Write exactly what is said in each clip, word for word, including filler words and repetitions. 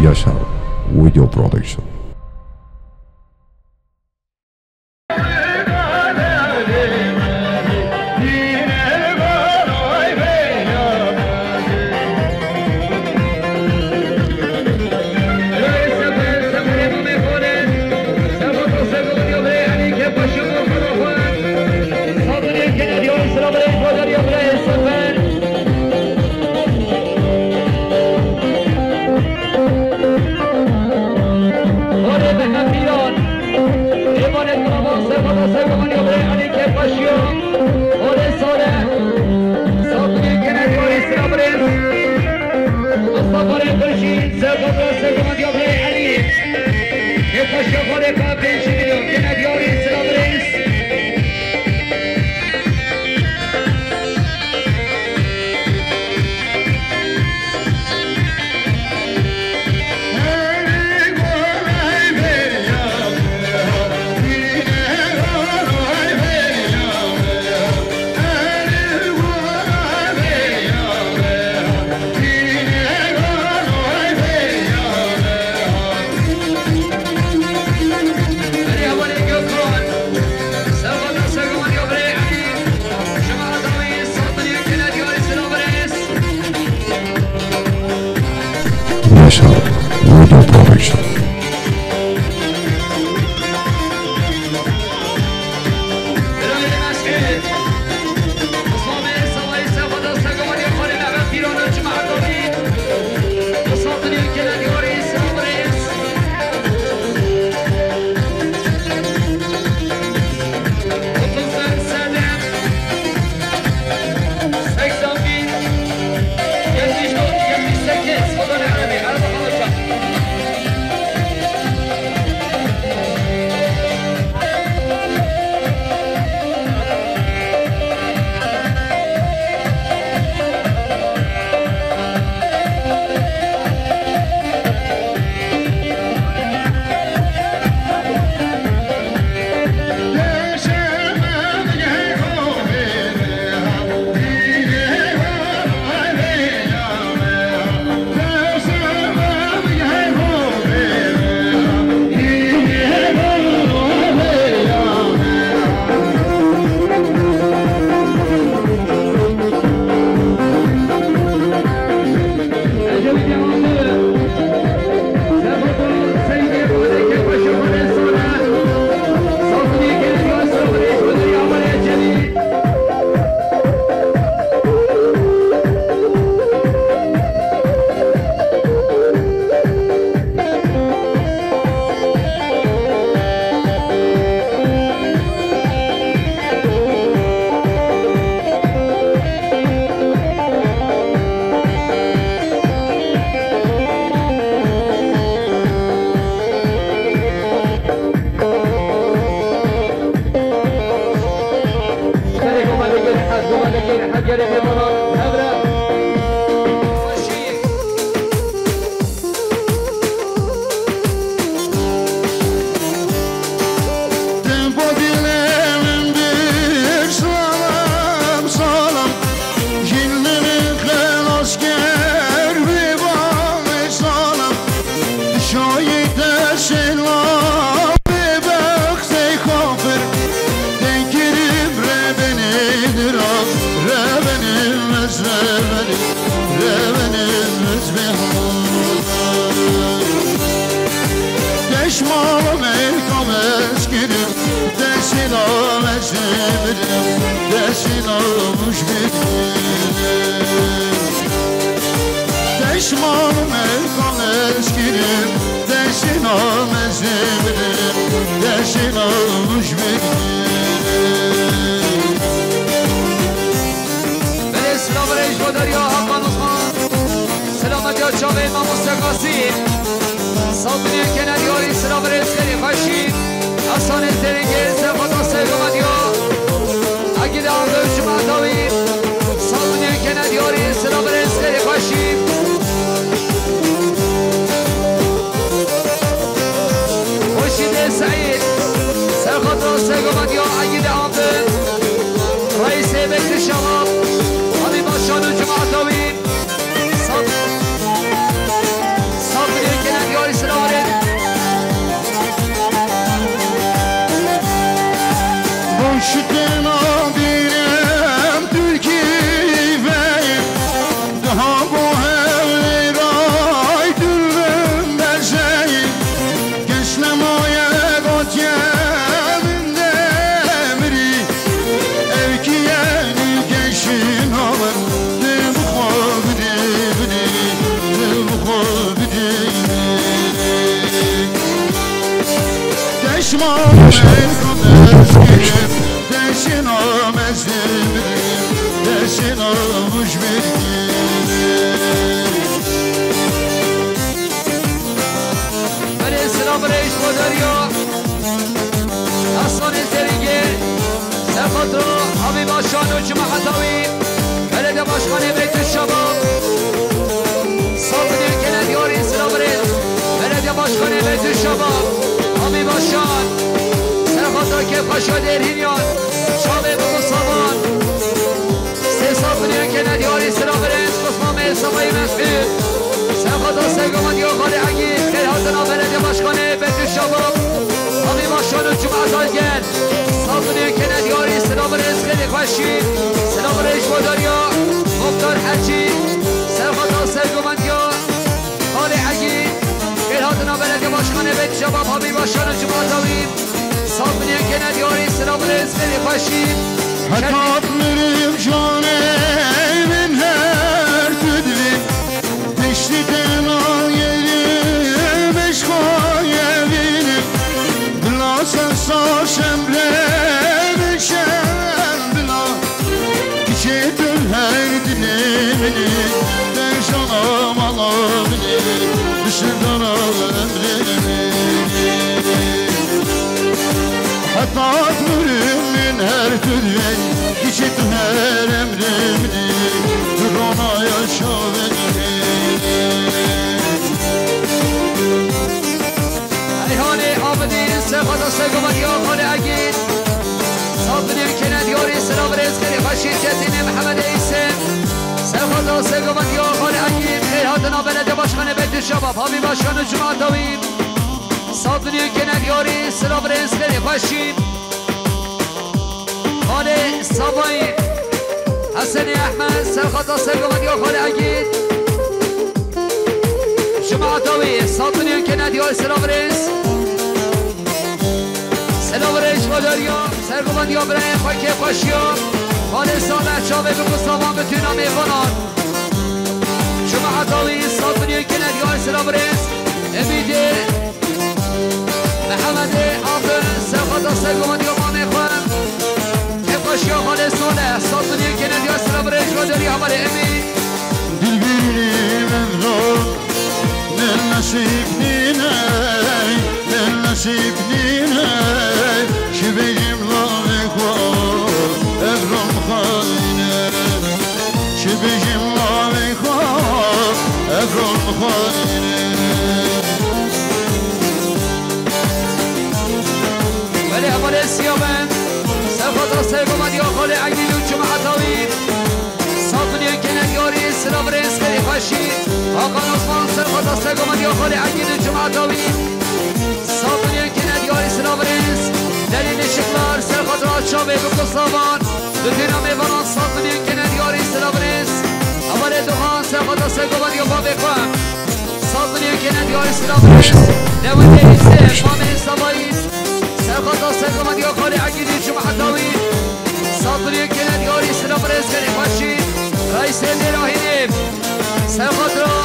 Yaşar Video Production. Yaşar Video Production. Dem bo dilê min bir salam, salam. Jin min xelas ker bi bavê salam. Şayî te selam bê bextê kafir. Te kirim rebenê dira, rebenê ez, rebenê, rebenê ez bê hal. Deşmalo me kamez kirim, desina mezimrim, desina muj bidim. Deşmalo me kamez kirim, desina mezimrim, desina muj bidim. Belê silav reş bo derya Hakan Osman. Selametiya çavê mamoste Qasî. Salbinê kenediyarî silav rêz xêrê xweşî. Hasanê Zêrengê sefata sêgometiya. Agîda Abdul Cuma Dawî. Salbinê kenediyarî silav rêz xêrê xweşî. Xweşîdê Seîd. Serxata sêgometiya Agîda Abdul. Reîsê Beytê Şewab. Halî Başan û Cuma Dawî. Sab-, sabrê Şitê nabînim Tirkî veyim, diha ku hewlêray dulvim bejeyim, keş nemaye gotiye min demirî, ev kî yenî keşî nabin, dil bi xwe bidî, bidî, dil bi xwe bidî. Deşma Yaşa. Mevzu Mevzu. Deşina mezin bilim, deşina mujbir. Belê silam reis Badarya. Hasanê Zerîngê. Serxatra Habîba Şan û cemaeta wî. Belediye Başkanı Beytül Şabab. Saldırıya gelen diyarî silam reis. Belediye Başkanı Beytül Şabab. Habîba Şan. Serxatra Kêfxweşa Dêrhîniyan. Şabê Bibo Savan. Sê saldırıya gelen diyarî silam reis. Qisma Meysa Bey Mes'ud. Serxatra Sergovan Diyar Xalê Egîd. Xêrhatina Belediye Başkanı Beytül Şabab. Habîba Şan û cemaeta gel. Saldırıya gelen diyarî silam reis. Xêrê xweşî. Silam reis Badarya. Muxtar Hecî. Serxatra Sergovan Diyar. Xalê Egîd, xêrhatina Belediye Başkanı Beyt Şebab Habîba Şan û cemaeta wî. Saldırıya gelen diyarî silam reis xêrê xweşî. Hetat mirim canê min her tu divî. Piştî te nayêrim eşqayê vînim. Bila ser sar şemrê min şem bila. Kiçê tu her dilê min î, derjana mala min î, dişindana emrê min î. Heta mirim min her tu divê, kiçê tu her emrê min î, tu rona yaşa min î. Eyhanê Abidîn, Sefada Segometiya Xalê Egîd. Saldırıya gelen diyarî silam reis xêrê xweşî Çetînê Mihemed Eysen. Serxata Sergovan Diyar Xalê Egîd. Xêrhatina Belediye Başkanı Beytül Şebab Habîba Şan û cemaeta wî. Saldırıya gelen diyarî silam reis xêrê xweşî. Xalê Savayî. Hesenê Ehmed. Serxata Sergovan Diyar Xalê Egîd. Cemaeta wî. Saldırıya gelen diyarî silam reis. Silav reis Badarya, sergovan diya birayê xwe kêfxweşiya. Xalê Saleh çavê bi Mustafa bi tûna mêvanan. Cemaeta wî saldiriye kene diyar silav reis. Emîdê Mehemedê Abdul serxata sergovan diya mamê xwe. Kêfxweşiya Xalê Saleh, saldiriye kene diyar silav reis Badarya hevalê Emî. Dilbirî Mevla. Min nesîb nîne, min nesîb nîne, çi bêjim lavê xwe, evron xwe nîne. Çi bêjim lavê xwe, evron xwe nîne. Belê hevalê Siyaben, serxata sergovan diya Xalê Egîd û cemaeta wî. Saldiriye kene diyarî silav reis xêrê xweşî. Hakan Osman serxata sergovan diya Xalê Egîd û cemaeta wî. Saldiriye kene diyarî silav reis. Delîl Işıklar serxata çavê bi Kostavan. Bi tûna mêvanan saldiriye kene diyarî silav reis. Hevalê Doxan serxata sergovan diya bavê xwe. Saldiriye kene diyarî silav reis. Lewendê Îsê, Mamê Savayî. Serxata sergovan diya Xalê Egîd û cemaeta wî. Saldiriye kene diyarî silav reis xêrê xweşî. Reisê Nêrahînê. Serxatra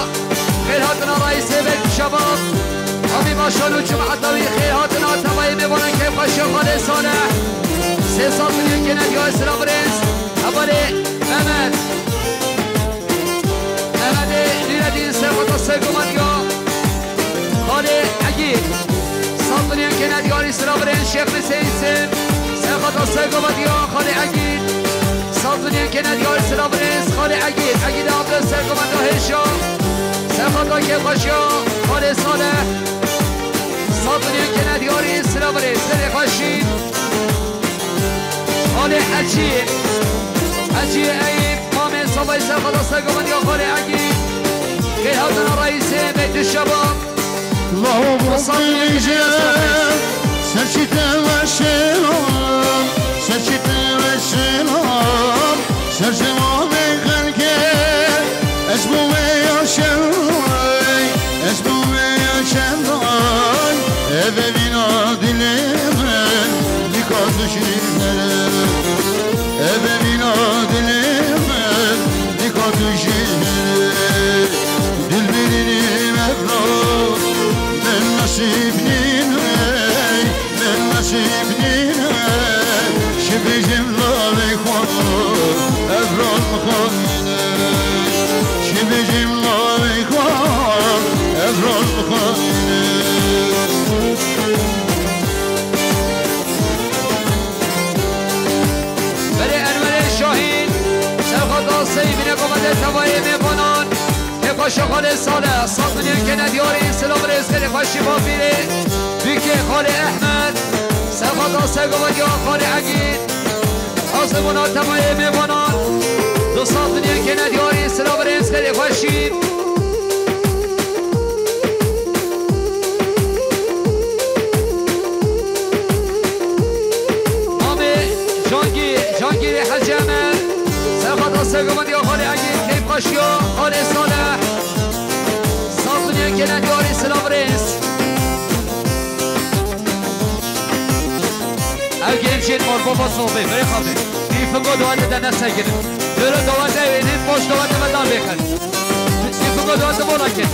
xêrhatina reisê Beyt Şebab. Habîba Şan û cemaeta wî xêrhatina tevayê mêvanan kêfxweşiya Xalê Saleh. Sê saldiriye kene diyarî silav reis. Hevalê Mehmet. Mehmedê Nûredîn serxata sergovan diya Xalê Egîd. Saldiriye kene diyarî silav reis Şêx Hüseyin Sêv. Serxata sergovan diya Xalê Egîd. Saldiriye kene diyarî silav reis Xalê Egîd. Egîd Abdul sergovan diya hêşa. Serxata kêfxweşiya Xalê Saleh. Saldiriye kene diyarî silav reis xêrê xweşî. Xalê Hecî. Hecî Eyîp. Mamê Savayî serxata sergovan diya Xalê Egîd. Xêrhatina reisê Beytü Şebab. Lawo bû bilîje, serçî te weşê, serçî Eve mîna dilê min, dika tu jî dilbirînî mevra, min nesîb nîne, min nesîb nîne, şibijim lalê xwe, evran mixayine, şibijim lalê xwe, evran mixayine. Berê Enwerê Şahîn, serxwe da sey bîne komete tevayê mêvanan, kêfxweşiya xalê Salih, saz milyon kene diyarî, silav rêz xêrê xweşî bapîrê, bîkê xalê Ehmed, serxwe da sey gavadiya xalê Egîd, hazir bona tevayê mêvanan, du saz milyon kene diyarî, silav rêz xêrê xweşî. Mamê Jangî, Jangîrê Hecî Emer, serxwe da sey gavadiya xalê Egîd, keyfxweşiya xalê Salih. Saz milyon kene diyarî, silav rêz. Ev gencên mor baba sobê, berê xwe bê. Nîfingo dawete de nesegirin. Döre dawete wê, nîn poş dawete ve dan bêxin. Nîfingo dawete bola kin.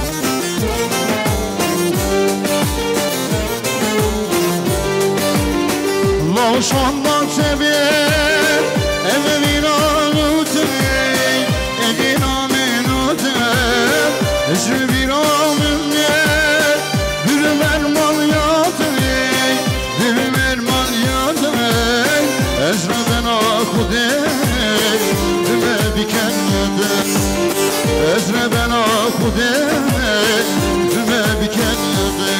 Lawşan da çevê, ev vîran û tevê, ev vîran û tevê, ji vîran min ne, bir merman ya tevê. Dil merman ya dil, ez rebena Xwedê, dime biken dil. Ez rebena Xwedê, dime biken dil.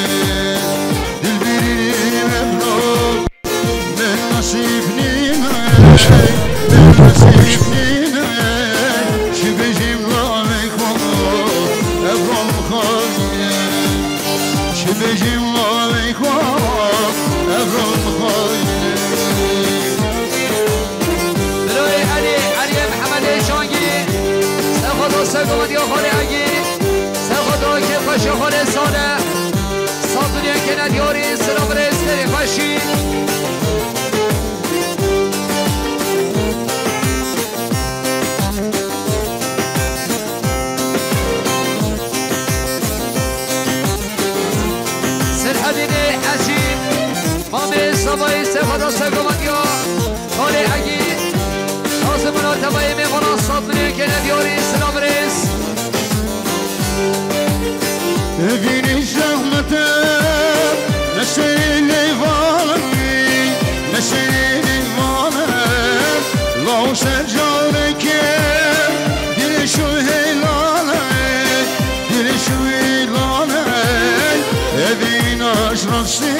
Dilbirî mevno, min nasîb nîne, min nasîb nîne. Çi bêjim lalê xwe, evran xwe. Çi bêjim lalê xwe, evran xwe. Birayê Elî, Eliyê Mihemedê Şangî, serxwe da sey gavadiya xalê Egî, serxwe da kêfxweşiya xalê Salih, saz milyon kene diyarî, silav rêz xêrê xweşî. Sirhedînê Ecîb, mamê Savayî, serxwe da sey gavadiya xalê Egî, lazim ina tevayê mêvanan saz milyon kene diyarî, silav rêz. Evînî zehmet e, neşeyê lêvan e, neşeyê lêvan e, law ser careke, dilê şu hêlan e, dilê şu hêlan e, evîna ji rastê,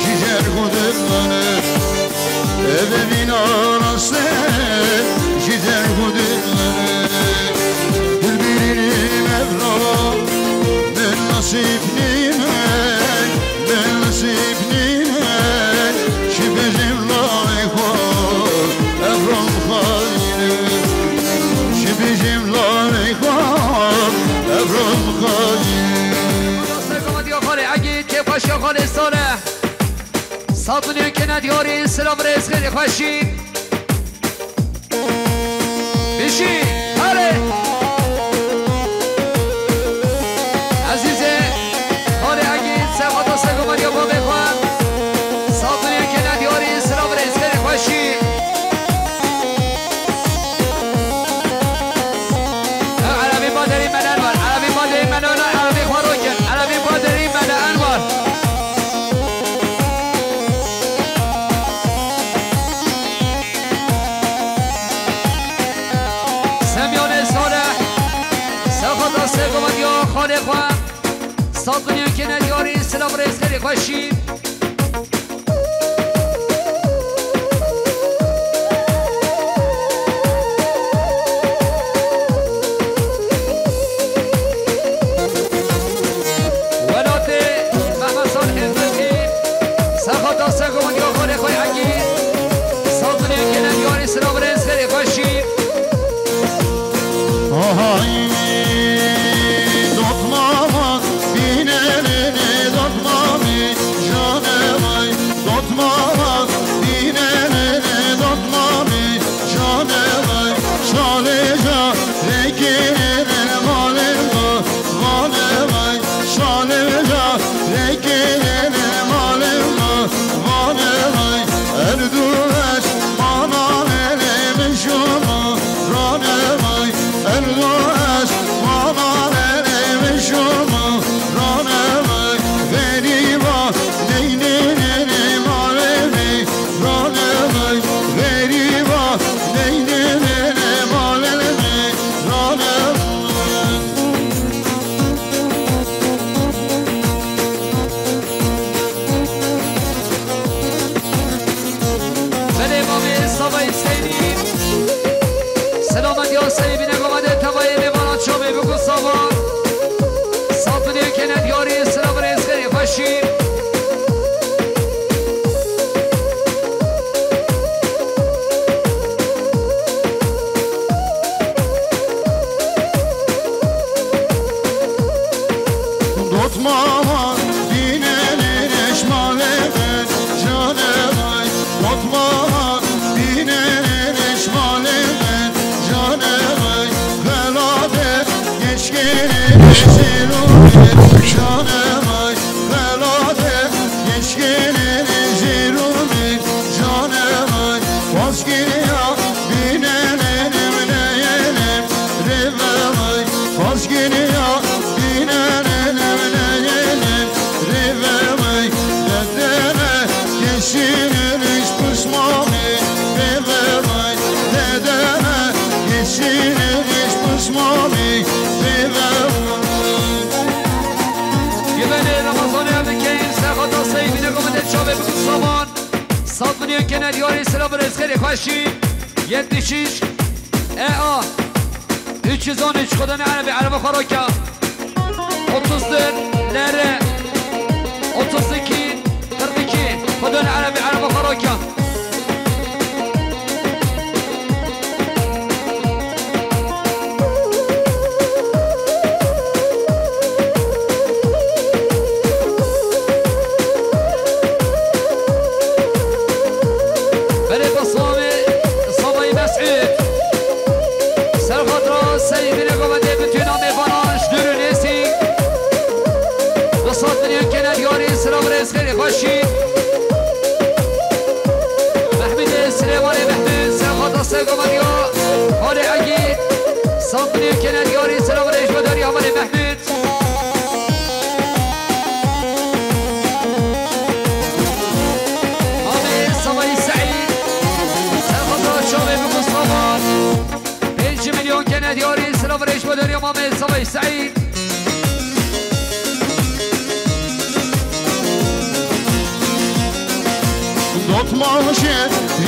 ji cerg û dilan e. Eve mîna raste ji derg û dilê. Dilbirî mevra, min nasîb nîne, min nasîb nîne. Çi bêjim lalê xwe, evran xayîne. Çi bêjim lalê xwe, evran xayîne. Raste gavadiya xalê Egîd, kêfxweşiya xalê Salih. Saz milyon kene diyarî, silav rêz xêrê xweşî. Bijî, erê. Ezîzê, xalê Egîd, serxwe da sey gavadiya bavê xwe. Saz milyon kene diyarî, silav rêz xêrê xweşî. Erebî baderî me li Enwer, Erebî baderî me li Enwer, Erebî xwe rokin, Erebî baderî me li Enwer. Semyonê Salih, serxwe da sey gavadiya xalê xwe. Saz milyon kene diyarî, silav rêz xêrê xweşî. Welatê Mehmet Salihê Fethî, serxwe da sey gavadiya xalê xwe Egîd, saz milyon kene diyarî, silav rêz xêrê xweşî. Hay dotmama, bînerê dotmamî, ja Savayê Seydî. Selamet ya Seydî bîne gomede tevayê mêvanan çavê biku savan. Sat milyon kene diyarî, silav rêz xêrê xweşî. Dotmama dînenê reşmalê min, canê min. Dotmama dînenê reşmalê min, canê min. Xelatê geçkêrê şêrû min, canê min. Xelatê geçkêrê şêrû min, canê min. Xwazkiriya dînenê min neyêne. Rêvewey, xwazkiriya dînenê min neyêne. Rêvewey, dedene, geçînin hiç pişmanî. Rêvewey, dedene, geçînin hiç pişmanî. Rêvewey. Gibenê Ramazanê em dikeyin, serxata Seydî bîne gomede çavê biku savan. Sat milyon kene diyarî, silav rêz xêrê xweşî. Yetmiş üç E A üç yüz on üç, Xwedane Erebî, Ereba xwe rake. Otuz dört L R otuz iki kırk iki, Xwedane Erebî, Ereba xwe rake. Berê Besamê Savayî Mesûd. Serxatra Seydî bîne gomede bitûna mêvanan ji dûr û nêzîk. Du sed milyon kene diyarî, silav rêz xêrê xweşî. Mehmûdê Silêmanê Mehmûd, serxata Seydî gomediya Xalê Egîd. Sat milyon kene diyarî, silav rêz ji bo derya Xalê Mehmûd. Mamê Savayî Seîd, serxata çavê biku savan. Pênc milyon kene diyarî, silav rêz ji bo derya Mamê Savayî Seîd. Dotmaşê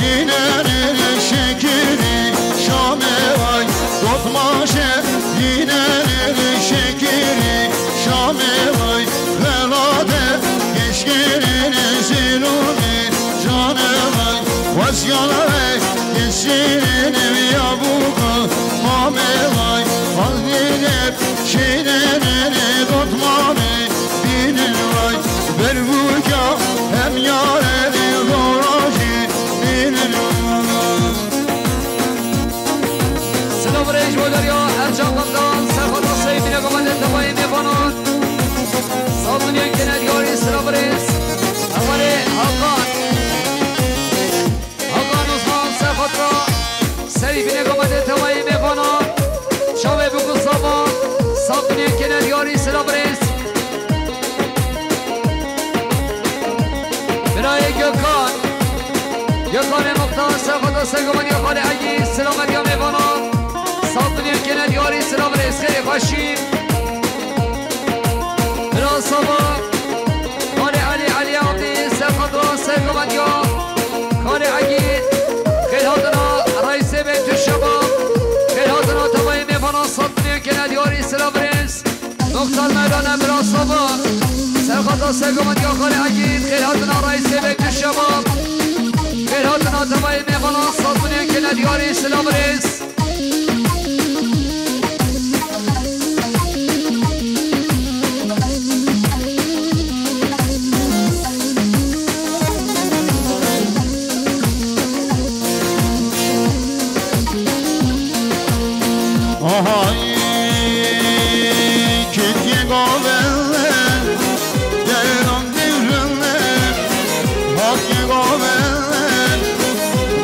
yînenê şekirî Şamê vay. Dotmaşê yînenê şekirî Şamê vay. Xelate geçkirî şêrû min, canê vay. Xweziyana vay, geçkirî ya bûka Mamê vay. Xweziyana Şêrê dotmamê bînin vay, bervûka hem yarê rojî bînin vay. Silav rêz bo derya Ercan Qandal, serxata Seydî bîne gomede tevayê mêvanan. Sat milyon kene diyarî, silav rêz. Hevalê Hakan. Hakan Osman, serxatra Seydî bîne gomede tevayê mêvanan. Çavê biku savan, sat milyon kene diyarî, silav rêz. Birayê Gökhan. Gökhanê Muxtar, serxatra Seydî gomediya Xalê Egîd, silav mediya mêvanan. Sat milyon kene diyarî, silav rêz, xêrê xweşî. Bira Sava, Xalê Elî, Elî Abdî, serxatra Seydî gomediya Xalê Egîd, xêrhatina Reîsê Beytuşşebab, xêrhatina tevayê mêvanan, sat milyon kene diyarî, silav rêz. Muxtar Mewlana, bira Sava, serxatra Seydî gomediya Xalê Egîd, xêrhatina Reîsê Beytuşşebab, xêrhatina tevayê mêvanan, sat milyon kene diyarî, silav rêz. Ahay, ketiye gavelle, derdan devrille, hatiye gavelle,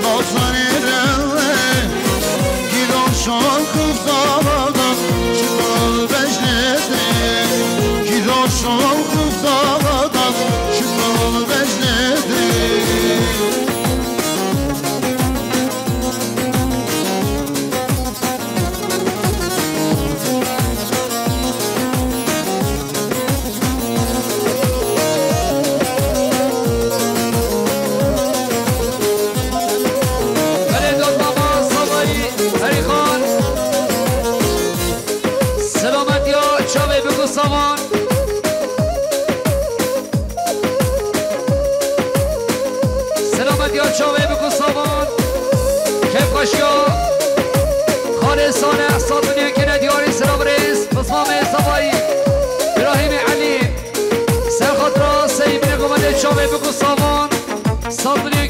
nasıl erelle,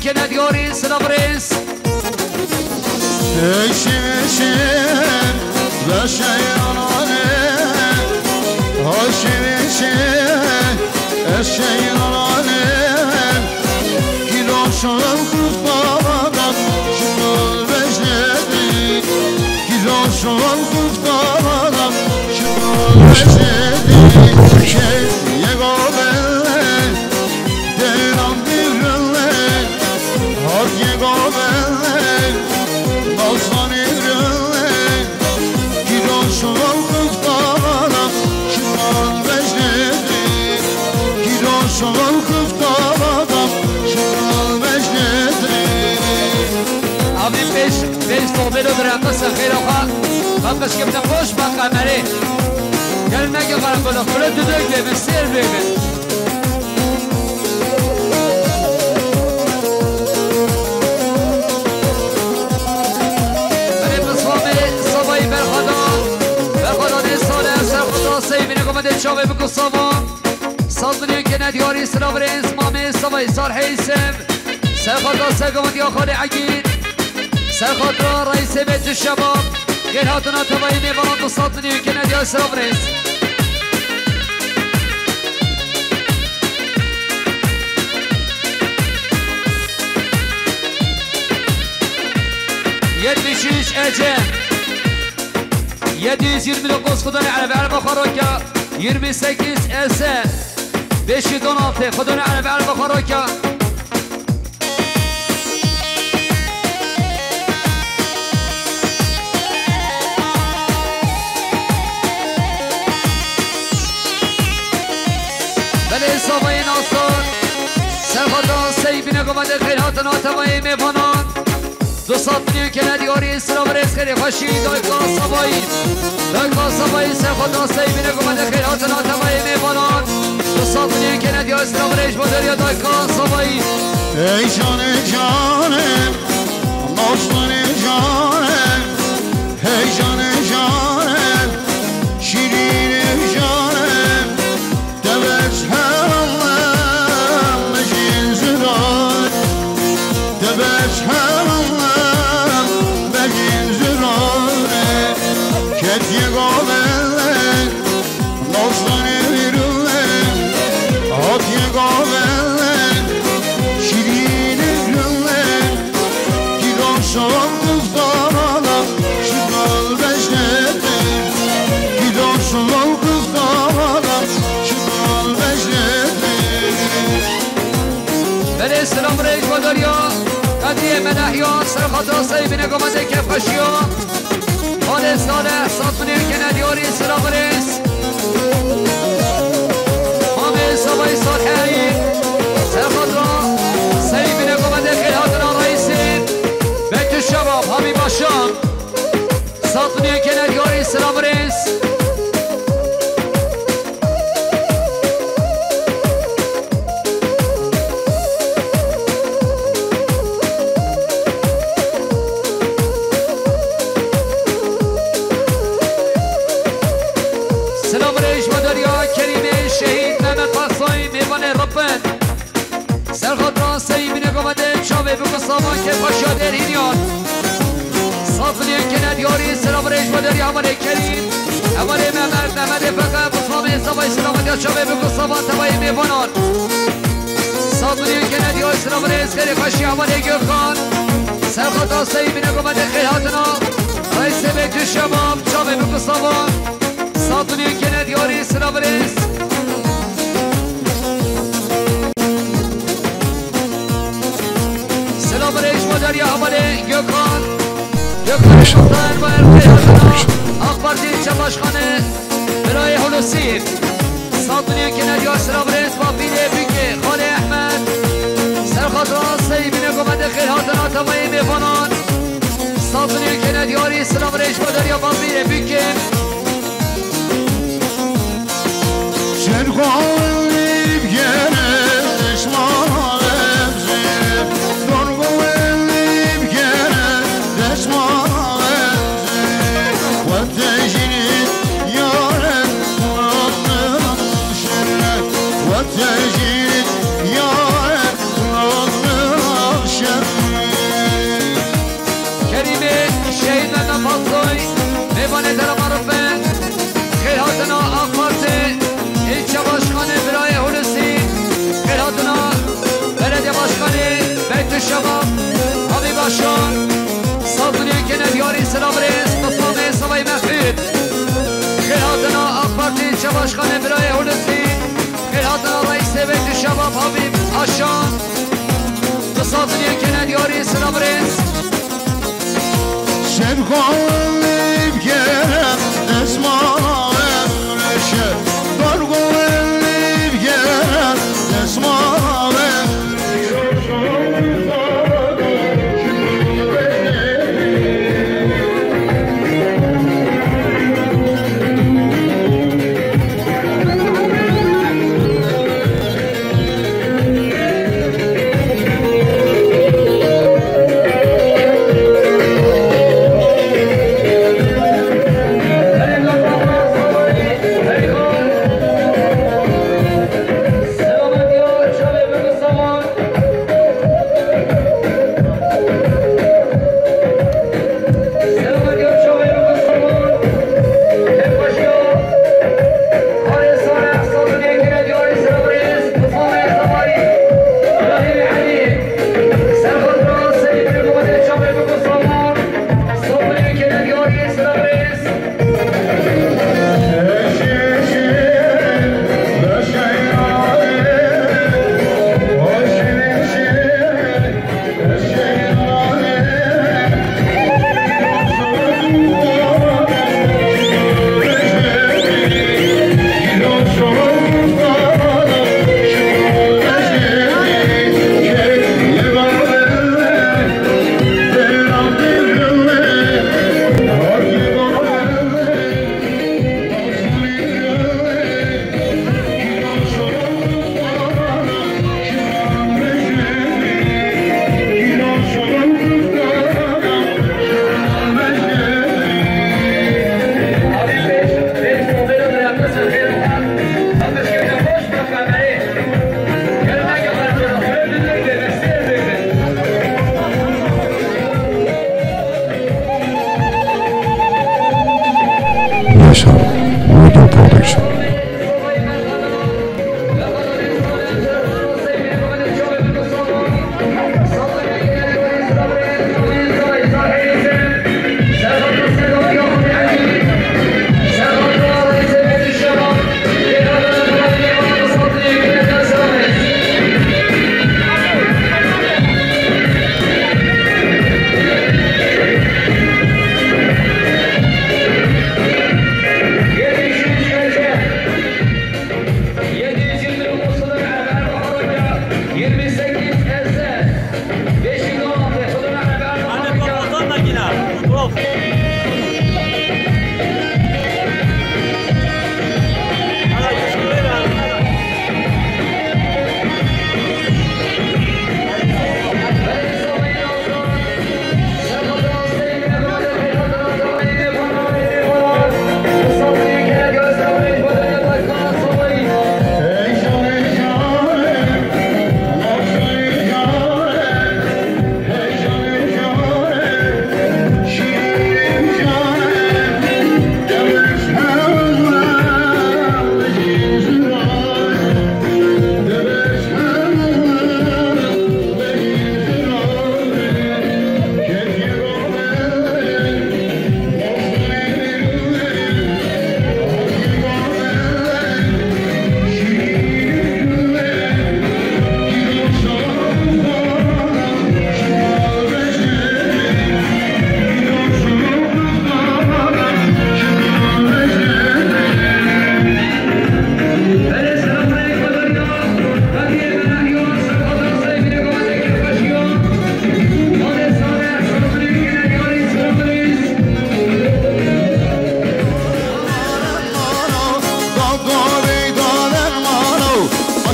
Kene diyarî silav rêz. Eşim, eşim, beşe yanane. Haşim, eşim, eşe yanane. Kilo şol kufta adam, şol beşledi. Kilo şol kufta adam, şol beşledi. Şey, yego belle. Deran birle, hatiye gavelle, naslan irle, kiroş ol kıftana, şuman mecnedri, kiroş ol kıftana, şuman mecnedri. Abi beş, beş tobelo bırakırsa xeyra xwa, bak kız kimde koş bak kameri. Gelmek yok karakolu, kule düdük ve bir seyir ve bir. Berê bi Slavê Savayî berxweda, berxweda dê sale, serxweda sey bîne komedê çavê biku Sava. Saz milyon kene diyarî silav rêz mamê Savayî Sarhê Îsim. Serxweda sergovendiya Xalê Egîn. Serxweda reîsê Bêtî Şebab. Xêr hatina tevayê mêvanan du sed milyon kene diyarî silav rêz. Yetmiş üç Ece. Yedi yüz yirmi dokuz Xudane Erebe, Erebe Xarokya. Yirmi sekiz Ese. Beş yüz on altı Xudane Erebe, Erebe Xarokya. Belê Savayê Nasar, serxweda sey bîne komedê xeyr hatina tevayê mêvanan. Du sed milyon kene diyarî silav rêz xêrê xweşî dayka Savayî. Dayka Savayî serxweda sey bîne komedê xeyr hatina tevayê mêvanan. Du sed milyon kene diyarî silav rêz bo derya dayka Savayî. Ey canê canê, dostunê canê, hey canê canê, şîrînê canê. Tebeç hevalem mecin zirane, tebeç hevalem mecin zirane. Ketiye gavele, dostane virule, hatiye gavele, şirine virule. Kilo şol kıftana, şunal beşledi. Kilo şol kıftana, şunal beşledi. Belê silam rêj bo derya, Kadriye Melahya, serxweda sey bîne komedê kefxweşiya. Xalê Saleh, sed milyon kene diyarî silam rêz. Mamê Savayî Salheyî, serxweda sey bîne komedê xêr hatina reîsê Beytü Şebab, Hamî Başan. Sed milyon kene diyarî silam rêz. Silam rêj bo derya Kerîmê şehîd Mehmet Pasoy mêvanê Rabbin. Serxweda sey bîne komedê çavê biku Sava kefxweşiya derhîniyan. Sed milyon kene diyarî silam rêj bo derya hevalê Kerîm. Hevalê Mehmet, Mehmetê Feqe, Muslamê Savayî silametiya çavê biku Sava tevayê mêvanan. Sed milyon kene diyarî silam rêz xêrê xweşî hevalê Gökhan. Serxweda sey bîne komedê xêr hatina. Reîsê Beytü Şebab çavê biku Sava. Sed milyon kene diyarî silam rêz. Silam rêj bo derya hevalê Gökhan. Gökhan Sultan Bayar Bey adına AK Parti ilçe başkanı Birayê Hulusi. Sed milyon kene diyar silam rêz bo pîrê bîkê xalê Ehmed. Serxweda sey bîne komedê xêr hatina tevayê mêvanan. Sed milyon kene diyarî silam rêj bo derya bo pîrê bîkê. Şerxwelî bigere deşmana remzê, dorxwelî bigere deşmana remzê. Wetejînî yare, kuranın şerre. Wetejînî yare, kuranın Selabrêz, Mustafa Mê Savay Mexîd. Xêrhatina AK Partî Çevaşxanê Birayê Hulusi. Xêrhatina Reîsê Beytî Şebab Habîb Aşan. Bi saziyê kene diyarî selabrêz. Şevqan lêv kere destmale rêşe, dargo lêv kere destmale. Yaşar Video Production.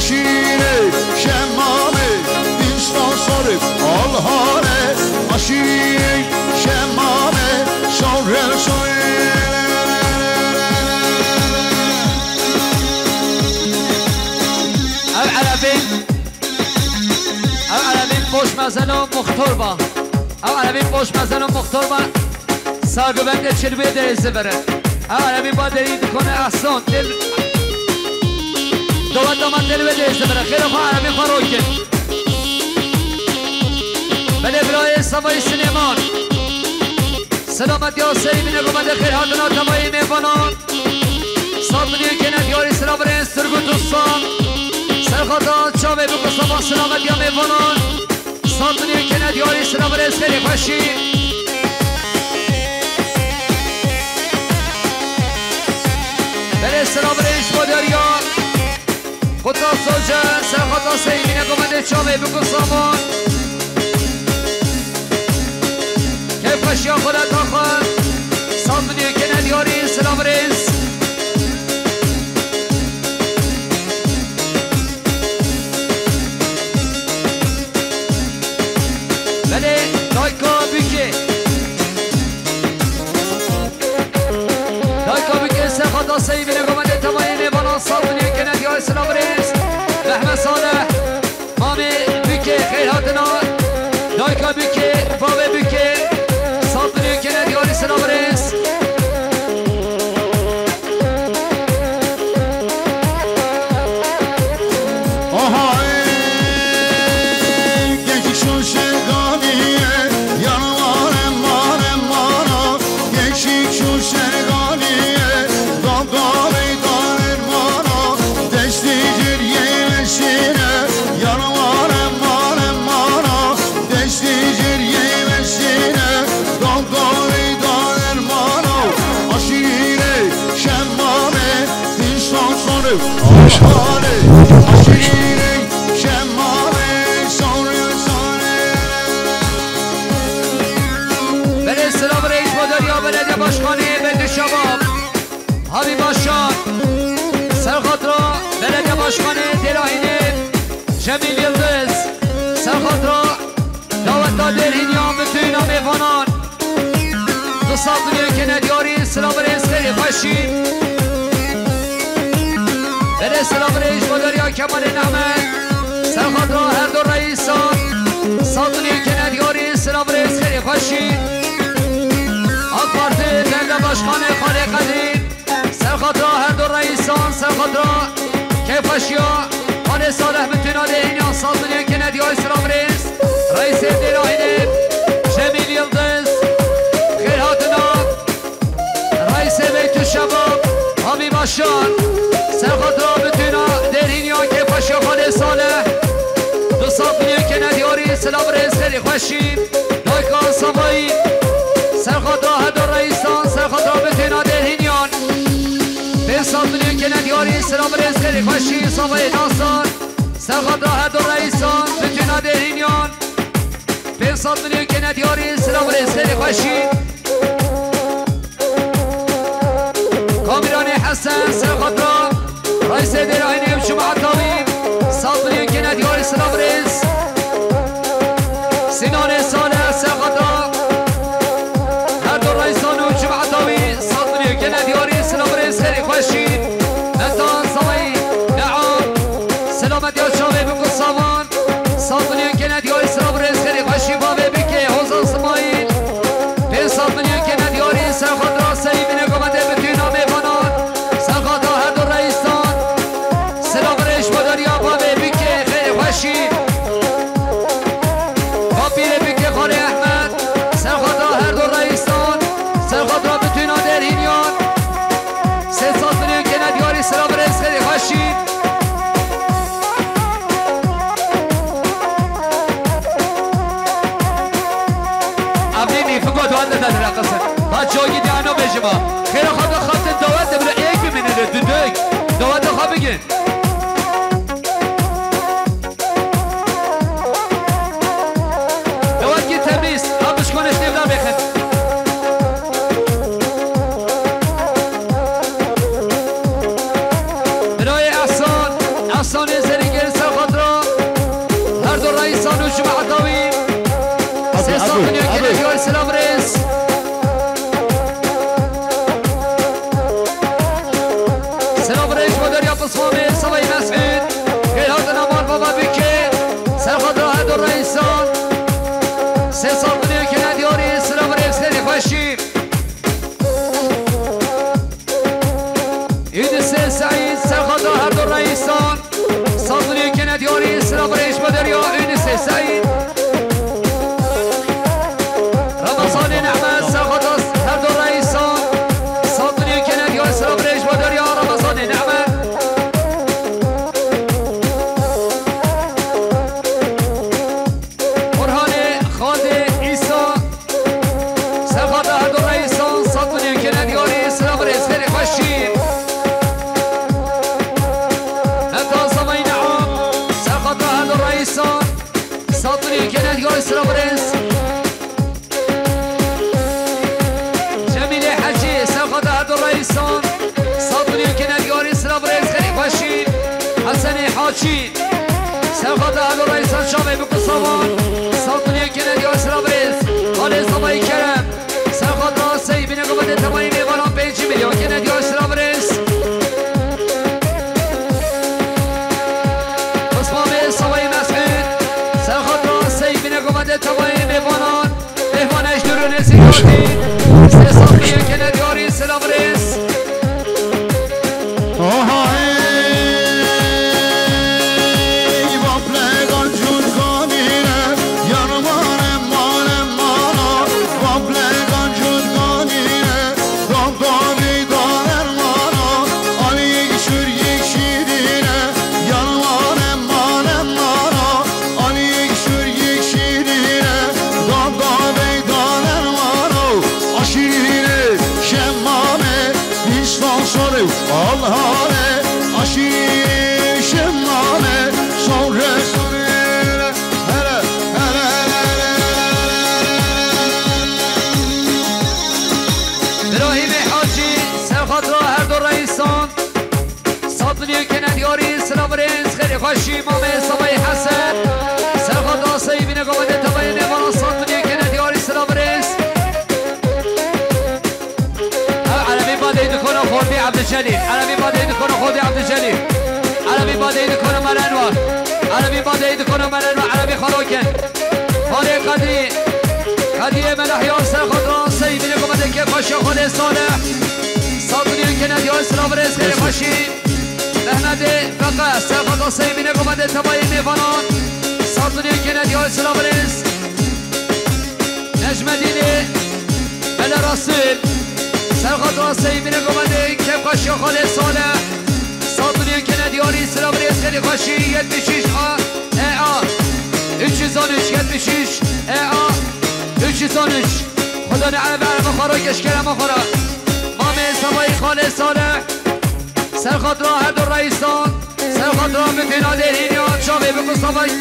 Aşîrê Şemamê, Îstasarê, Alharê, Aşîrê Şemamê, Şawrê Şawrê. Ev erebê, ev erebê poş mezeno muxtor ba. Ev erebê poş mezeno muxtor ba. Sargubendê çil wê derê zivirin. Ev erebê ba derî dikone ehson. Dil, dawet daman dil wê derê zivirin. Xêra xwe erebê xwe rokin. Belê birayê Savayî Silêman. Selametiya Seyîdîne, gomede xêr hatina temayê mêvanan. Sat milyon kene diyarî, silav rêz, Turgut Usta. Serxata çavê biku savan, selametiya mêvanan. Sat milyon kene diyarî, silav rêz, xêrê xweşî. Belê, silav rêz ji bo deriya. Quta soce, serxata Seyîdîne, gomede çavê biku savan. Keyfxweşiya xwe leta xwe. Sat milyon kene diyarî, silav rêz. Belê, dayka bûkê. Dayka bûkê, serxata Seyîdîne, gomede temayê mêvanan, sat milyon kene diyarî, silav rêz. Mehmet Saleh. Mamê bûkê, xêr hatina. Dayka bûkê, bavê bûkê. Sat milyon kene diyarî, silav rêz. Aha, ey, gençlik şu şerganiye, yana mare, mare, mara. Gençlik şu şerganiye, gam, gam, ey, daner, mara. Deştî ciriye leşine, yana mare, mare, mara. Deştî ciriye leşine, gam, gam, ey, daner, mara. Aşîre, şemmame, din şansone. Maşallah. Aşîre, şemmame, şanlı, şanlı. Belê, silav rêz bo deriya, belediye başkanı Bedri Şebab, Habî Başar, serxatra belediye başkanı Dêrahînê Cemîl Yildiz, serxatra daweta Dêrhîniyan, bitûna mêvanan. Du sat milyon kene diyarî, silav rêz, xêrê xweşî. Belê, silav rêz ji bo deriya Kemalê Nehmet, serxatra her du reîsan. Sat milyon kene diyarî, silav rêz, xêrê xweşî. AK Parti bende başkanê Xalê Qedîr, serxatra her du reîsan, serxatra keyfxweşiya Xalê Salih, bitûna Dêrhîniyan, sat milyon kene diyarî, silav rêz. Reîsê Dêrahînê Cemîl Yildiz, xêr hatina. Reîsê Beytû Şebab, Hamî Başar, serxatra bitûna Dêrhîniyan, keyfxweşiya Xalê Salih. Du sat milyon kene diyarî, silav rêz, xêrê xweşî. Dayka Savayî, serxatra her du reîsan, serxatra bitûna Dêrhîniyan. Pênc sat milyon kene diyarî, silav rêz, xêrê xweşî. Savayê Nasar, serxatra her du reîsan, bitûna Dêrhîniyan. Pênc sat milyon kene diyarî, silav rêz, xêrê xweşî. Kamîranê Hesen, serxatra reîsê Dêrahînê Çûma Etawî, sat milyon kene diyarî, silav rêz. Sînanê Salih, serxatra her du reîsan û Çûma Etawî, sat milyon kene diyarî, silav rêz, xêrê xweşî. Metan Savayî, Neam, selametiya çavê biku savan. Sat milyon kene diyarî, silav rêz, xêrê xweşî, bavê bûkê Hozan Simayîl. Pênc sat milyon kene diyarî, serxatra Seyîdîne, gomede bitûna mêvanan. Serxatra her du reîsan. Silav rêz ji bo deriya bavê bûkê, xêrê xweşî. Bapîrê bûkê Xalê Ehmed. Serxatra her du reîsan. Serxatra bitûna Dêrhîniyan. Sê sat milyon kene diyarî, silav rêz, xêrê xweşî. Evlînî, fiko duan de dadireqisin. Ba çogî diyano bêjima. Xêra xwe bixatin dawet de bile êk bimînin de dudek. Daweta xwe bigin. Dawet ki temiz. Abi şu konuştuğum da bakın. Birayê Ehsan, Ehsanê Zerîngêrî, serxatra her du reîsan û Cuma Etawî. Abi, sê sed abi, milyon abi. Geliyor, silav rêz. Silav rêz bo deriya Pismamê, Savayî Mesûd. Xêr hatina mal bava bike. Serxatra her du reîsan. Sê sed milyon kene diyarî, silav rêz, xêrê xweşî. Yunusê Seîd, serxatra her du reîsan. Sed milyon kene diyarî, silav rêz bo deriya Yunusê Seîd. Ramazan Çî. Serxata Elo Reysan çavê bi kusavan. Sat milyon kene diyor sıra birêz. Halê Sabayî Kerem. Serxata Seyî bine govendê temayî mêvanan pêncî milyon kene diyor sıra birêz. Osman Bey Sabayî Mes'ud. Serxata Seyî bine govendê temayî mêvanan. Mehman eşdurun Yaşa. Esiyatî. Sesat milyon kene diyor sıra birêz. Şemame, Allah'e, aşire, şemame, sonra, sonra, hele, hele, hele, hele, hele, hele. İbrahimê Hacî, Serxat ra her do reisan. Sat milyon kene diyarî, silav rêz, xêrê xweşî, mamê Sabayî Hesen. Serxat Asayî bîne govendê tebayê nêvana, sat milyon kene diyarî, silav rêz. Ev Erebî badeyî dikona Xortî Ebdulcelîl. Erebî badeyî dikona Xortî Ebdulcelîl. Erebî badeyî dikona Merenwa. Erebî badeyî dikona Merenwa. Erebî xalo kin. Xalê Qedrî. Qedriyê Melahyan Serxat Asayî bîne govendê kêfxweşiya Xalê Salih. Sat milyon kene diyarî, silav rêz, xêrê xweşî. Mehmedê Feqe, Serxat Asayî bîne govendê tebayê mêvanan. Sat milyon kene diyarî, silav rêz. Necmedînê Mele Rasul, Serxat Asayî bîne govendê kêfxweşiya Xalê Salih. Sat milyon kene diyarî, silav rêz, xêrê xweşî, yetmiş üç A E A üç yüz on üç, yetmiş üç E A üç yüz on üç. Xuda ne erebe erebe xwe ra keşkere me xwe ra. Mamê Sabayî Xalê Salih. Serxat ra her du reisan. Serxat ra bi têna dêrîniya çavê bi Mustafayî.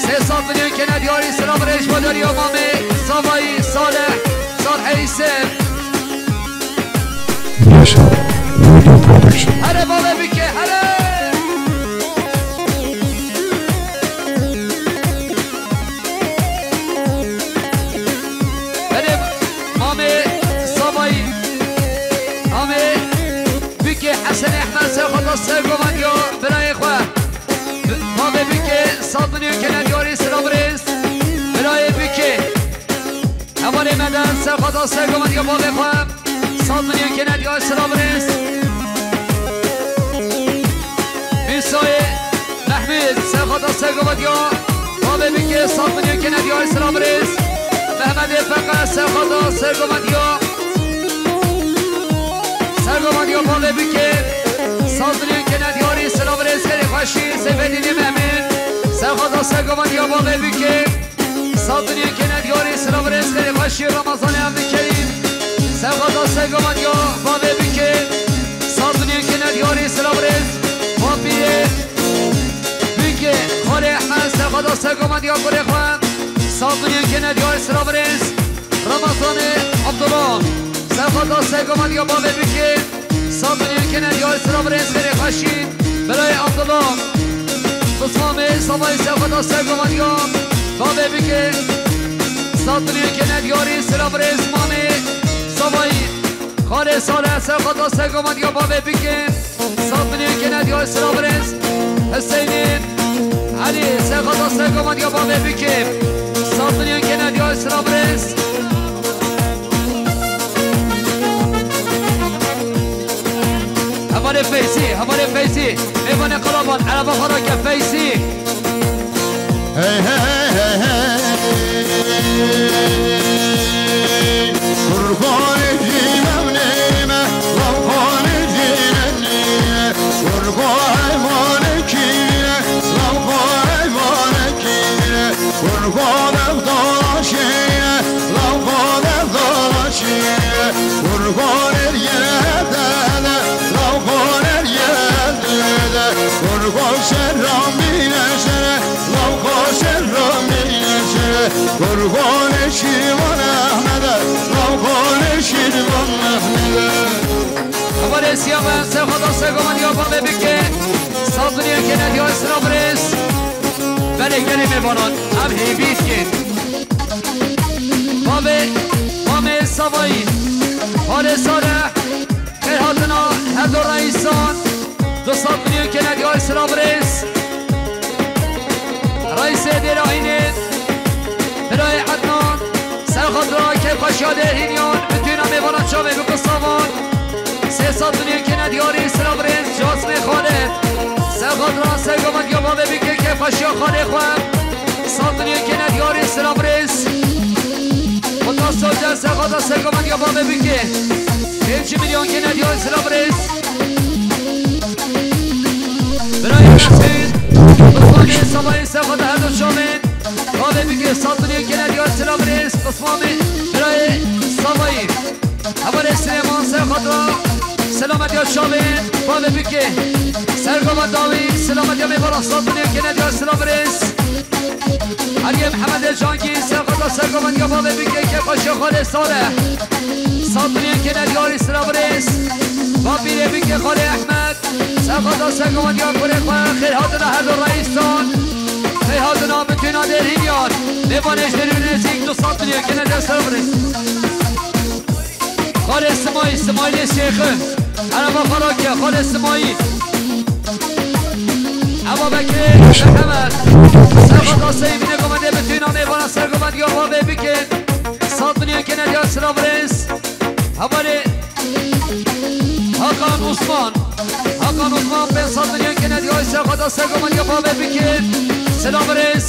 Sê sat milyon kene diyarî, silav rêz badariya mamê Sabayî Salih. Salihê Îsem. Yaşa Video Production. Here bavê bike, here! Berê mamê Sabayî, mamê Bikê Hesen Ehmed Serxata Sergovandiya birayê xwe. Bavê Bikê sat milyon kene diyarî, silav rêz. Birayê Bikê. Hevalê me de Serxata Sergovandiya bavê xwe. Sat milyon kene diyar, silav rêz. Mîsayê Mehmûd Serxata Sergovandiya bavê Bikê, sat milyon kene diyar, silav rêz. Mehmedê Feqe Serxata Sergovandiya. Sergovandiya bavê Bikê. Sat milyon kene diyarî, silav rêz, xêrê xweşî. Seyfedînê Mehmûd Serxata Sergovandiya bavê Bikê. Sat milyon kene diyarî, silav rêz, xêrê xweşî, Ramazanê Evdî Kerîm. Serxata Sergovandiya bavê Bikê. Sat milyon kene diyarî, silav rêz. Bapîrê Bikê, Xalê Ehmed, Serxata Sergovandiya kurê xwe. Sat milyon kene diyarî, silav rêz. Ramazanê Abdullah. Serxata Sergovandiya bavê Bikê. Sat milyon kene diyar, silav rêz, xêrê xweşî. Birayê Abdullah. Xusmamê Sabayî Serxata Sergovandiya bavê Bikê. Sat milyon kene diyarî, silav rêz, mamê Sabayî. Xalê Salih Serxata Sergovandiya bavê Bikê. Sat milyon kene diyar, silav rêz. Hüseynî Elî Serxata Sergovandiya bavê Bikê. Sat milyon kene diyar, silav rêz. Hevalê Feysî, hevalê Feysî. Mêvanê qalaban, ereba xwe rake Feysî. Hey, hey, hey, hey. Kurbanê cî memnê me, kurbanê cî nenê me, kurbanê heywanê kî ne, kurbanê heywanê kî ne, kurbanê dalaşê ne, kurbanê dalaşê ne, kurbanê yere de ne, kurbanê yere de ne, kurban şerran bîne şere. Lawka şerra meyleşe, kurbanê Şîrvan Ehmede, lawka Şîrvan Ehmede. Hevalê Siyame, Serxata Sergovandiya bavê Bikê. Sandiniyên kêne diyar silav rêz. Belê gelê mêvanan, em hêvî dikin. Bavê, mamê Savayî, Halê Saleh, xêrhatina her du reîsan, du sandiniyên kêne diyar silav rêz. Reîsê Dêra Hînê, birayê Ednan, ser xatira kêfxweşiya Dêrhîniyan, bi tûna mêvana çavê bi kusavan. Sê sandiniyên kêne diyarî silav rêz, Jasmê Xalid. Ser xatira sergovendiya bavê bike kêfxweşiya xalê xwe. Sandiniyên kêne diyarî silav rêz. Xweda soca ser xatira sergovendiya bavê bike. Pêncî milyon kêne diyarî silav rêz. Birayê Mesûd, Osmanê Savayî ser xatira her du çavên. Bavê bike sandiniyên kêne diyarî silav rêz. Osmanê birayê Savayî. Hevalê Silêman ser xatira selametiya çavê bavê bike. Sergova dawî selametiya mêvara sandiniyên kêne diyar silav rêz. Aliyê Mihemedê Cangî ser xatira sergovendiya bavê bike kêfxweşiya xalê Saleh. Sandiniyên kêne diyarî silav rêz. Bavê bike xalê Ehmed. Ser xatira sergovendiya kurê xwe, xêrhatina her du reîsan. Xêrhatina bi tûna Dêrhîniyan. Mêvanê ji derû nêzîk du sandiniyên kêne diyar silav rêz. Xalê Simayî, Simayîlê Şêxi. Ereba xwe rake, Xalê Simayî. Eva Bekirê Mihemed. Ser xatira seyî bîne govendê bi tûna mêvana sergovendiya bavê bike. Sandiniyên kêne diyar silav rêz. Hevalê Hakan Osman. Hakan Osman pênc sandiniyên kêne diyar ser xatira sergovendiya bavê bike. Silav rêz.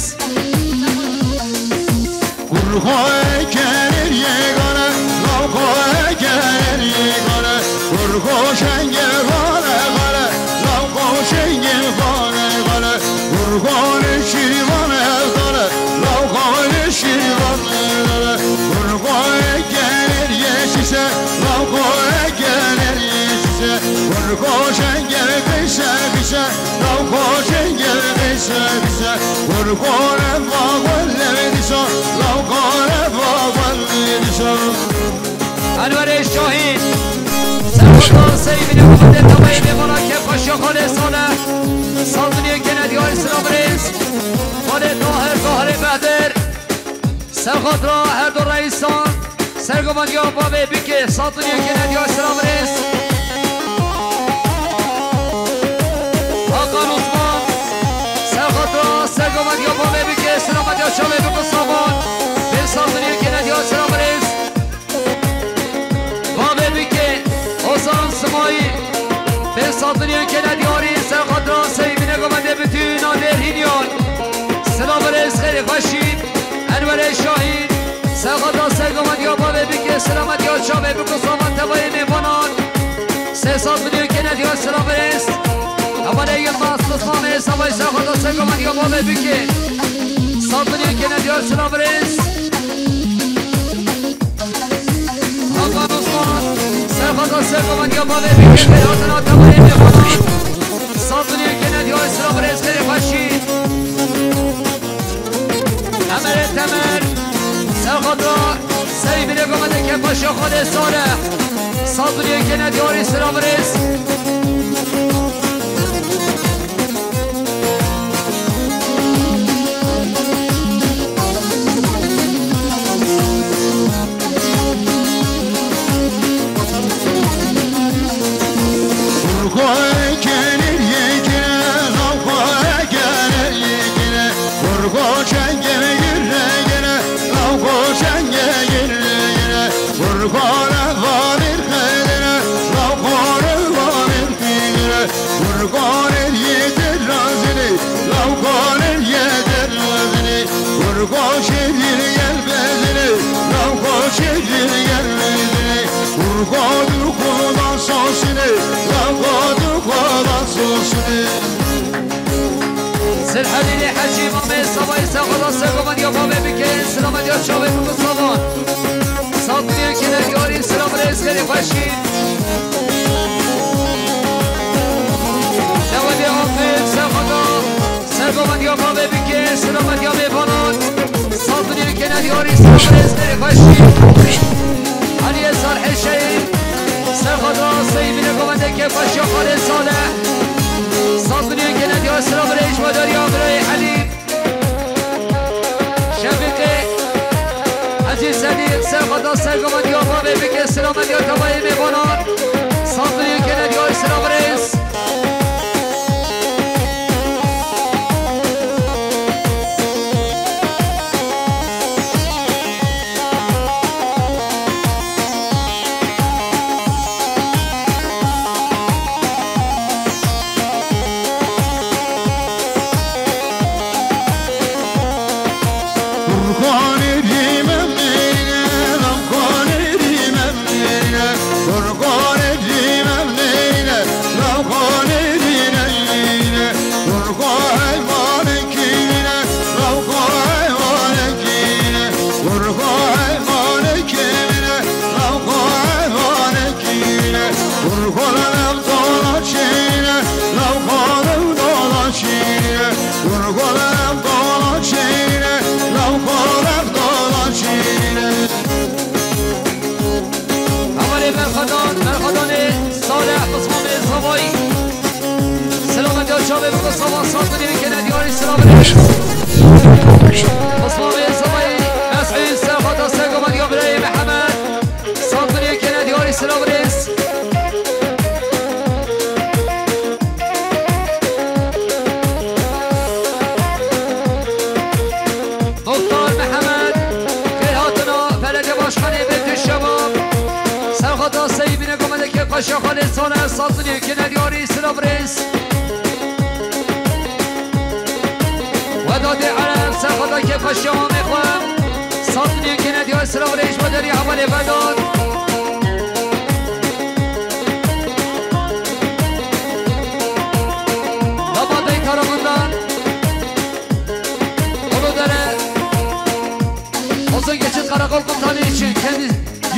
Kurxo ekerir yegane, lavxo ekerir yegane. Kurxo şenge xale xale, lavxo şenge xale xale. Kurxo li şîrvane xale, lavxo li şîrvane xale. Kurxo ekerir yeşişe, lavxo ekerir yeşişe. Kurxo şenge xişe xişe, lavxo şenge xişe xişe. Kurxo reva xwe levdişa, lavxo reva xwe levdişa. Enverê Şahîn. Serxatira seyî bîne govendê tevayê mêvana kêfxweşiya xalê Saleh. Sandiniyên kêne diyarî silav rêz. Xalê Tahir, Tahirê Behdir. Ser xatira her du reîsan. Sergovendiya bavê bike sandiniyên kêne diyar silav rêz. Hakan Osman. Ser xatira sergovendiya bavê bike selametiya çavê bike savan. Pênc sandiniyên kêne diyar silav rêz. Bavê bike Ozan Simayî. Pênc sandiniyên kêne diyarî ser xatira seyî bîne govendê bi tûna Dêrhîniyan. Silav rêz xêrê xweşî. Enverê Şahîn. Ser xatira sergovendiya bavê bike selametiya çavê bike savan tevayê mêvanan. Sê sandiniyên kêne diyar silav rêz. Hevalê Yilmaz Osmanê Savayî ser xatira sergovendiya bavê bike. Sandiniyên kêne diyar silav rêz. Hakan Osman, ser xatira sergovendiya bavê bike, xêrhatina tevayê mêvanan. Sandiniyên kêne diyar silav rêz xêrê xweşî. Emerê Temer, ser xatira seyî bîne govendê kêfxweşiya xalê Saleh. Sandiniyên kêne diyarî silav rêz. Kurxo ekerir yekine, lavxo ekerir yekine. Kurxo şenge gire gire, lavxo şenge gire gire. Kurxo reva bir xedine, lavxo reva bir xedine. Kurxo ner yeter razine, lavxo ner yeter razine. Kurxo şedir gel bezine, lavxo şedir gel bezine. Kurxo du xweda sosine, lavxo du xweda sosine. Sirhedînê Hecî Mamê Savayî ser xatira sergovendiya bavê bike, selametiya çavê bike savan. Sandiniyên kêne diyarî silav rêz xêrê xweşî. Dewedê Afet ser xatira sergovendiya bavê bike, selametiya mêvanan. Sandiniyên kêne diyarî silav rêz xêrê xweşî. Aliyê Salihê Şehîd. Ser xatira seyî bîne govendê kêfxweşiya xalê Saleh. Sandiniyên Xweda ser gava diya bavê bike, silametiya tevayê mêvanan. Sazliyê kene diyar silam rêz. Hevalê Berxwedan, Berxwedanê Salih, Osmanê Zavayî. Selamet ya çavê biko savan sazliyê kene diyarî silav rêz. Osmanê Zavayî, Mes'ûd Serxata Sergova diya birayê Mihemed. Sazliyê kene diyarî silav rêz. Muxtar Mihemed, xêrhatina belediye başkanê Betül Şebab. Serxata Seyî bîne gomedeke Paşa Xalê Sane, sazliyê kene diyarî silav rêz. Wedadê Ereb, serxata ke Paşa Mamê xwe. Sazliyê kene diyarî silav rêz, ji we derî hevalê Vedat. Damadê Karamandan. Uludere. Uzun geçit Karakol Komutanı için kendi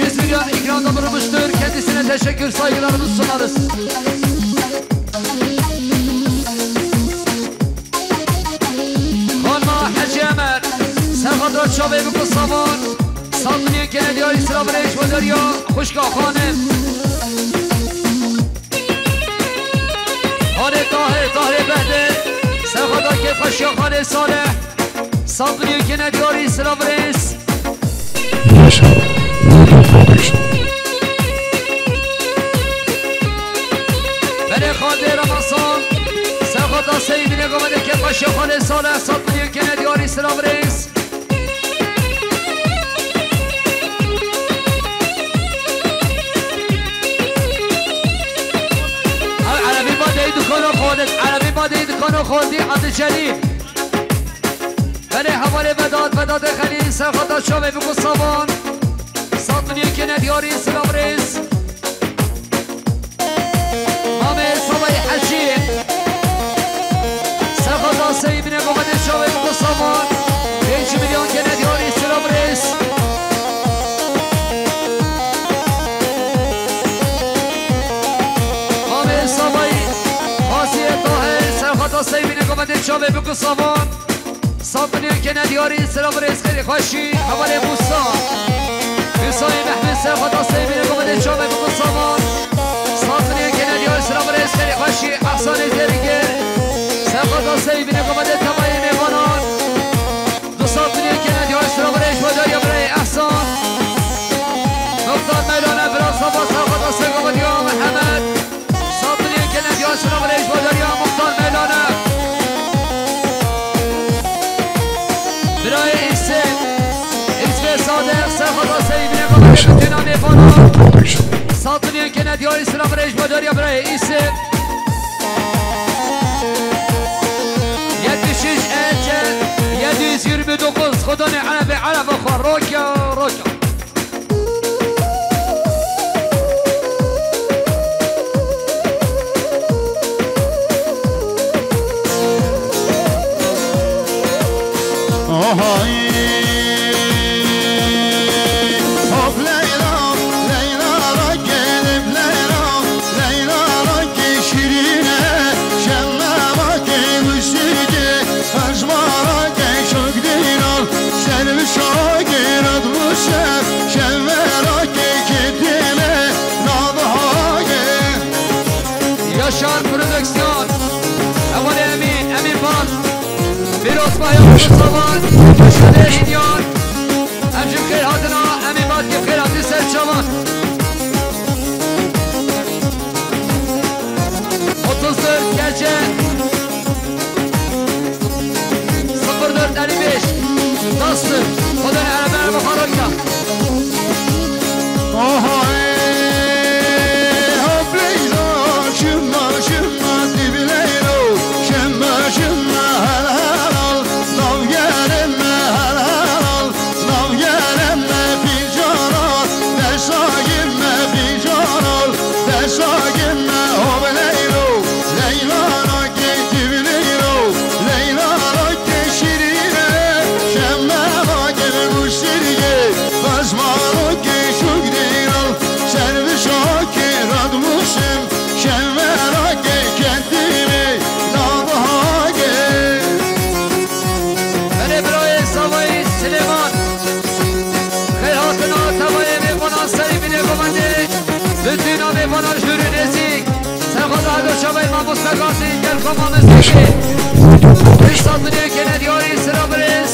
yüz milyon ikramda bulunmuştur. Kendisine teşekkür, saygılarımızı sunarız. Xanma Hecî Emer, serxata çavê biko savan, sazliyê kene diyarî silav rêz ji we derî ya xwişka xanim. Xanê Tahir, Tahirê Behdê, serxata kêfxweşiya Xanê Salih, sazliyê kene diyarî silav rêz. Yaşa. Local Production. Belê Xandê Ramazan, serxata Seyîdînê Gomedê kêfxweşiya Xanê Salih, sazliyê kene diyarî silav rêz. Ew erebî badeyî dikano xwedin, erebî badeyî dikano xwedî Abdulcelîl. Belê hevalê Vedat, Vedatê Xelîl, serxata çavê biko savan. Sazliyê kene diyarî silav rêz. Mamê Salayê Hecî. Serxata Seyî bîne Gomedê çavê biko savan. Pênc milyon kene diyarî silav rêz. Mamê Salayê Xasiyê Tahir. Serxata Seyî bîne Gomedê çavê biko savan. Sazliyê kene diyarî silav rêz xêrê xweşî hevalê Musa. Musayê Mehmet serxata Seyîdînê Gomedê çavê biko savan. Sazliyê kene diyarî silav rêz xêrê xweşî Ehsanê Zêrîngir. Serxata Seyîdînê Gomedê tevayê mêvanan. Du sazliyê kene diyarî silav rêz ji we derî ya birayê Ehsan. Muxtar Mevlana bira savan serxata Seyîdînê Gomedê ya Mihemed. Sazliyê kene diyar silav rêz ji we derî ya Muxtar Mevlana. Birayê Îsê, Îsê Sadeq, serxata Seyîdînê Gomedê Yaşa. Bütün amê Local Production. Sazliyê kene diyarî silav rêz ji we derî ya birayê Îsê. Yetmiş üç E C yedi yüz yirmi dokuz, Xudanê Erebê Ereba xwe roka, roka. Yaşar Prodüksiyon. Hevalê Emîn, Emîn Bal. Pîroz Bayram Yaşar. Mustafa. Yaşar Hünyan. Em ji xêr hatina, Emîn Bal. Çavan. Otuz dört gece sıfır dört elli beş. Nasıl? O da araba araba falan ya. Oha, eh, hop Leyla, şımma, şımma, dibi Leyla, şımma, şımma, hal, hal, al, nav yerime, hal, hal, al. Nav gereme fîcana, desa girme fîcana, desa girme hov Leylo, Leyla rake civlîlo, Leyla rake şirîne, şeme rake guşirge, bazma rake şugdîral, servişake radmuşim, şeme rake kendimi, nabhage. Belê birayê Savayî Silêman. Xêr hatina tevayê mêvanan serî binê gomendê. Bütüna mêvanan jûrî nêzîk. Serxweza her du çavê mamoste Gazî, gel koma me zêkê. Îsa dilê kene diyarî sira birêz.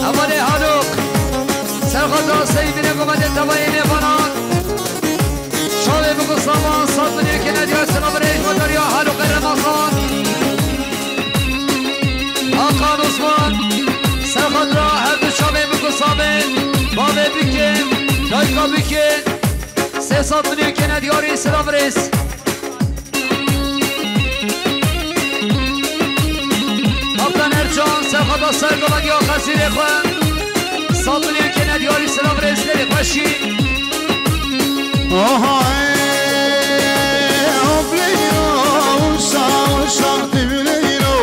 Hevalê Haluk. Serxweza serî binê gomendê tevayê mêvanan. Çavê biku savan, sat dilê kene diya, silav rêj ve derya, Haluk Remezan. Hakan Osman, serxwedra her du çavê biku savên, bavê bikin, dayka bikin. Sê sat dilê kene diyarî, silav rêz. Kaptan Ercan, serxweda ser gova diya xezîrê xwe. Sat dilê kene diyarî, silav rêz, lêlê xweşî. Oha, eh, hop Leyla, usa, usa, dibi Leyla,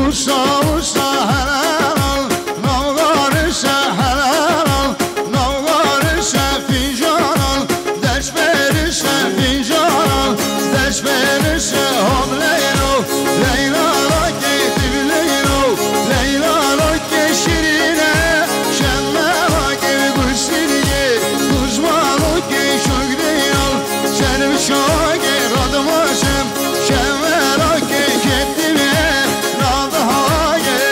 usa, usa, helal, navgarisa, helal, navgarisa, fîcanan, dest verirse, fîcanan, dest verirse, hop Leyla, Leyla, rakê, dibi Leyla, Leyla, rakê. Şirîne, şemmerake gusirî, duzmanokê şugrî al, şervşakê radmaşem, şemmerake ketime radhage.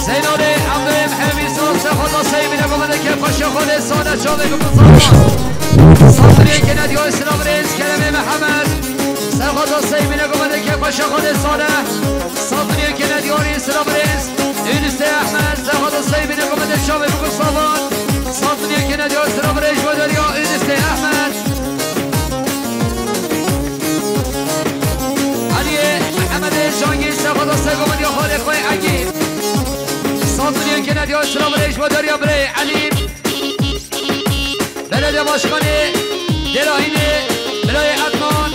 Zeynalê Emrê Hemî Sal, serxweda Seymîne Gomedeke Paşa Xwedê Sane, çavê bikuzana. Safirê kene diyoy silav rêz, Keremê Mihemed. Serxweda Seymîne Gomedeke Paşa Xwedê Sane. Safirê kene diyoy silav rêz. Ünüste Ahmet, serxweda Seymîne Gomedê çavê biku savan. Safirê kene diyoy silav rêj ve derya, Ünüste Ahmet. Aliyê Mehemedê Cangî, serxweda Seymîne Gomedê xalê xwe Egî. Safirê kene diyoy silav rêj ve derya birê Elî. Belediye Başkanı Derahînê, Birayê Ednan,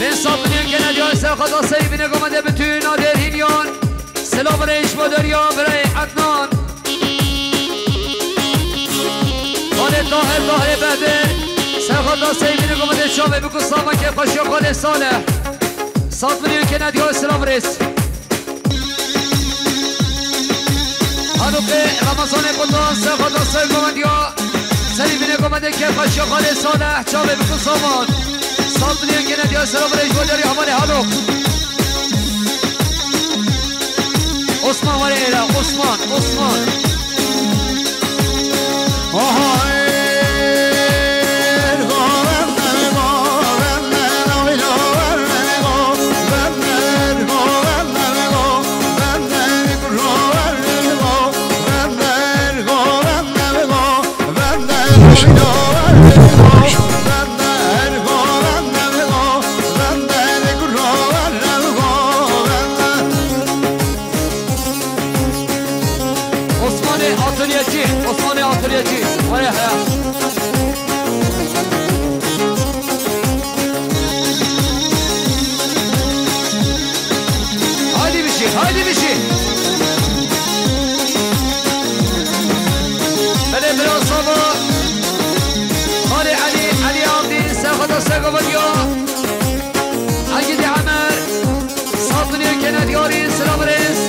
bên sat milyon kene diya serxweda Seymîne Gomedê, bütün Derhîniyan. Silav rêj bo derya Birayê Ednan. Xalê Tahir, Tahirê Bedir, serxweda Seymîne Gomedê çavê biku savan kê xweşiya xalê Salih. Sat milyon kene diya silav rêz. Halukê Ramazanê Kutan, serxweda Seygomendiya. Serî binê Gomedê kê xweşiya xalê Salih, çavê biku savan. Sat milyon kene diya silav rêj bo derya hevalê Haluk. Osman var êra, Osman, Osman. Osmanê atölyecî, Osmanê atölyecî. Were he. Haydi bişî, haydi bişî. Belê bira sava. Xalê Elî, Elî Avdî, serxweda Segovediya. Egîdî Emer, sat milyon kene diyarî, silav rêz.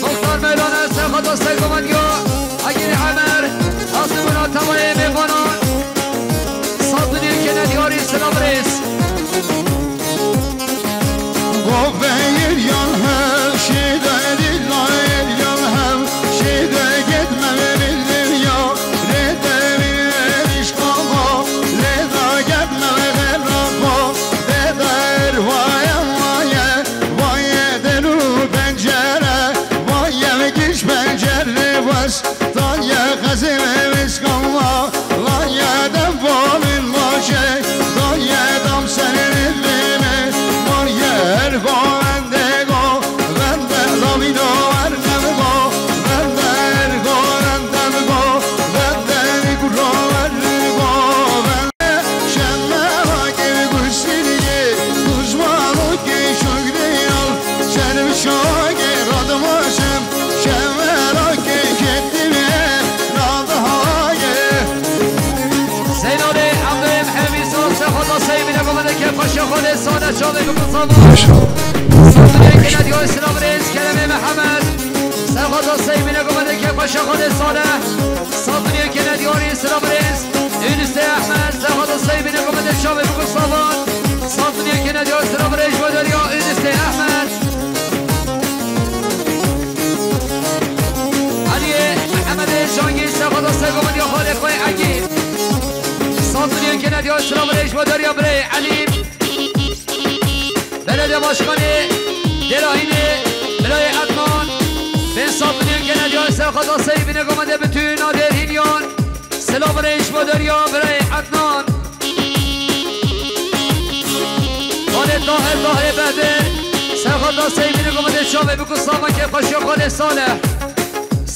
Muxtar Mevlana, serxweda Segovediya. Egîdî Emer, hazir bûna tevayê mêvanan. Ez ê vêskama, la yedem bo min baje, do yedam senin dime, mar yer govende govende, la mi do er nem govende, er govende govende, ni kuro er govende. Şemera ke gusiliye, kuzmano ke şugdeyal, şerm şoge radmasem, şemera ke ketime, radhaye. Seynalê Abdurrahim Hemî Sal, Sexota Seymîne govende ke paşa xole sane çavê bikutama. Yaşa. Sandriye kene diyor sınav reis, Keremê Mehmet. Sexota Seymîne govende ke paşa xole sane. Sandriye kene diyor sınav reis. Ünüste Ahmet, Sexota Seybîne govende çavê bikutama. Sandriye kene diyor sınav reis, Derya, Ünüste Ahmet. Aliye Mehemedê Cangî, Sexota Sey govende xalê xwe Egî. Sandriye kene diyor sınav reis, Derya, birê Elî. Belediye Başkanı Derahînê, birayê Ednan. Bên Sandriye kene diyor Sexota Seybîne govende bütün Derhîniyan. Selam reis bo Derya, birayê Ednan. Xalê Tahir, Tahirê Bedir. Sexota Seybîne govende çavê bikutama ke paşa xalê sane.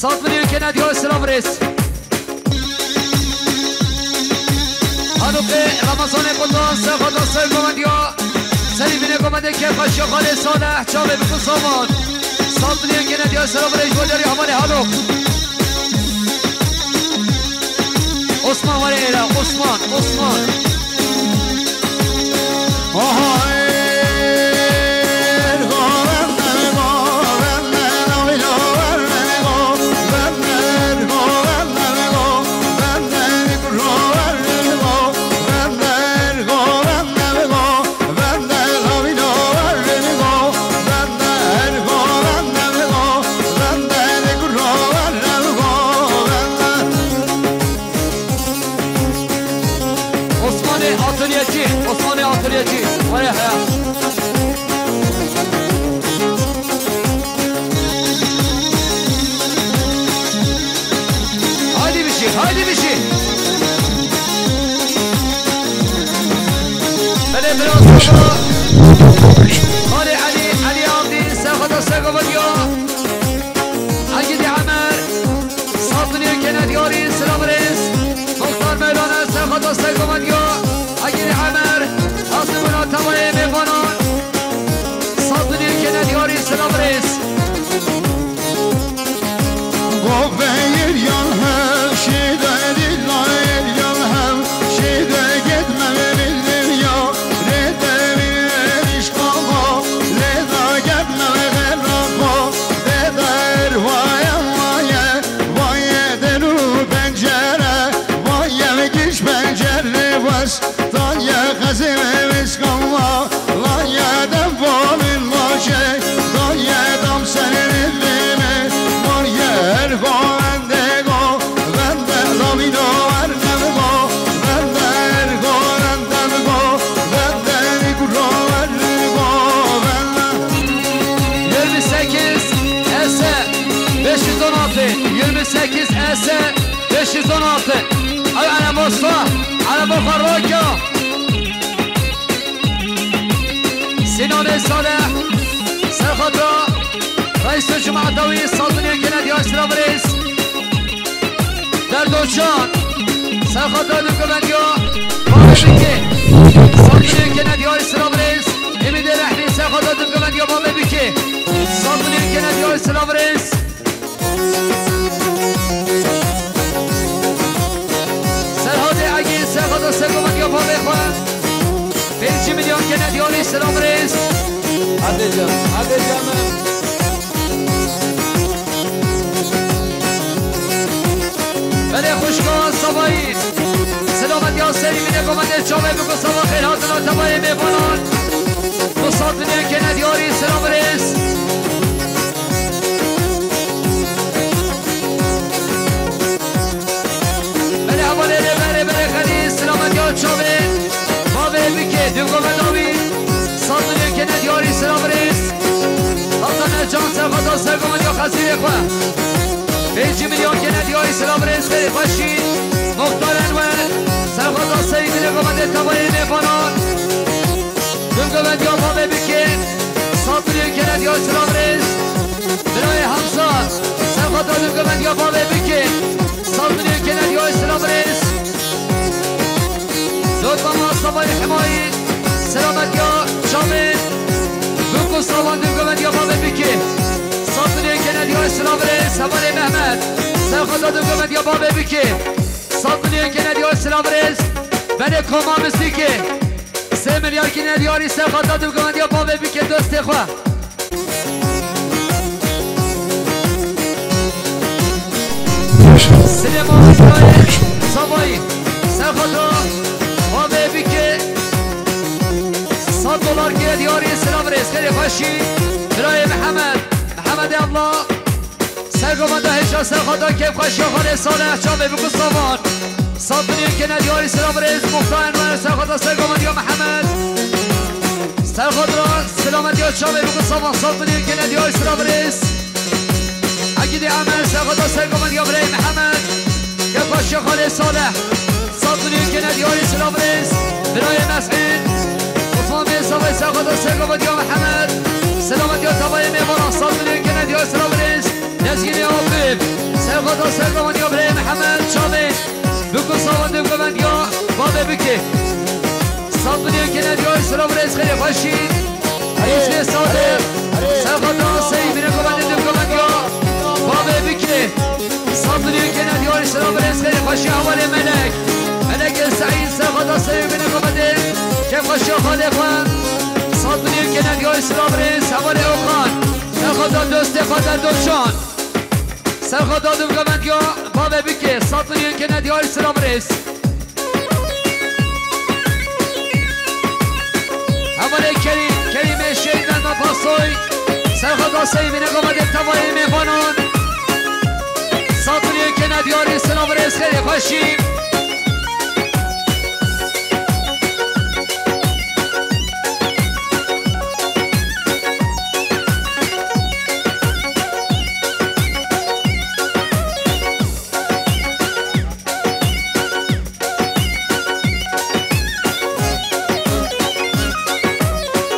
Sandriye kene diyor sınav reis. Halukê Ramazanê Kutan, Sexota Sey govende ya. Seybîne govende ke paşa xalê sane, çavê bikutama. Sandriye kene diyor sınav reis bo Derya, hamalê Haluk. Osman var êra, Osman, Osman. Osmanê Atiryecî, Osmanê Atiryecî. Vay heya. Haydi bir şey, haydi bir şey. Belê biraz Yaşa. Xalê Elî, Elî Avdî, Sexota Sey govende ya. Egîdî Emer, Sandriye kene diyarî, silav rêz. Muxtar Mewlana, Sexota Sey govende ya. Egîdî Emer, Azimûna tevayê mêvanan. Sandriye kene diyarî, silav rêz. Baveyir yan hev, şîde dîlayir yan hev, şîde gitme ve bildim ya, rê devir erişkama, lê da gitme ve xerapa, de derwaye vaye, vaye deru pencere, vaye ve giş pencerli wes. Taye xezê ve vêskama, laye dem va min maşe, daye dam senin dime, mar yer govende govende, lamino er nem govende, er govende govende, ni kuro er govende. Yirmi sekiz S, beş yüz on altı, yirmi sekiz S, beş yüz on altı. Ay, araba usta, araba farroka. Sinanê Salih, Serxata, Reîs Cemaeta wî, Sandinê kene diyar, silav rêz. Derdoçan, Serxata du govendiya, bavê bike. Sandinê kene diyar, silav rêz. Êmîdê Rehnî, Serxata du govendiya, bavê bike. Sandinê kene diyar, silav rêz. Serhatê Egîn, Serhata Sergovan ya bavê xwe. Pêncî milyon kene diyarî, silav rêz. Hadi canım, hadi canım. Belê xwişka Savayî. Silamet ya serî mîne govendê çavê biko sava xêr hatina tevayê mêvanan. Musafirê kene diyarî, silav rêz. Belê hevalê rêberê, belê xelî, silamet ya çavê, bavê bike, dû govenda wî. Sandinê kene diyarî, silav rêz. Hasan Ercan, Serxata Sergovan ya xezîrê xwe. Pêncî milyon kene diyarî, silav rêz. Xweşî, Muxtar Enwer, serxweza Seyîdî li govendê tevayê mêvanan. Dû govendî ya bavê bikê, sed milyon kene diyar silav rêz. Birayê Hemza, serxweza dû govendî ya bavê bikê, sed milyon kene diyar silav rêz. Dotmama Savayê Himayî, selametiya çavên, bûk û savan dû govendî ya bavê bikê. Sed milyon kene diyar silav rêz, hevalê Mehmet, serxweza dû govendî ya bavê bikê. Sed milyon kene diyar silav rêz, berê koma mizîkê. Sê milyar kene diyarî serxweza dû govendî ya bavê bikê dostê xwe. Yaşa. Süleyman Murat Akbaş. Savayî, serxweza bavê bikê. Sed dolar kene diyarî silav rêz, xêrê xweşî. Birayê Mihemed, Mihemed Evla. Sergovenda hêşa serxweza kêfxweşiya xalê Salih çavê bûk û savan. Sed milyon kene diyarî silav rêz, Muxtar Enwer serxweza sergovendiya Mihemed. Serxweza silametiya çavê bûk û savan, sed milyon kene diyarî silav rêz. Ekîdê Emel serxweza sergovendiya birayê Mihemed. Kêfxweşiya xalê Salih. Sed milyon kene diyarî silav rêz. Birayê Mes'ûd. Osman Bey Savayî serxweza sergovendiya Mihemed. Silametiya tevayê mêvanan, sed milyon kene diyarî silav rêz. Lezgînê Akif, serxweza sergovendiya birayê Mihemed çavê. Bûk û savan dû govendiya bavê bikê. Sed milyon kene diyarî silav rêz, xêrê xweşî. Heyîsê Sadiq, serxweza Seyî bîne govendê dû govendiya bavê bikê. Sed milyon kene diyarî silav rêz, xêrê xweşî, hevalê Melek. Melekê Seîd, serxweza Seyî bîne govendê kêfxweşiya xalê xwe. Sed milyon kene diyarî silav rêz, hevalê Okan. Serxweza dostê xwe Derdoşan. Serxweza dû govendiya bavê bikê, sed milyon kene diyarî silav rêz. Hevalê Kerîm, Kerîmê Şehîd Mehmet Pasoy. Serxweza Seyî bîne govendê tevayê mêvanan. Sed milyon kene diyarî silav rêz, xêrê xweşî.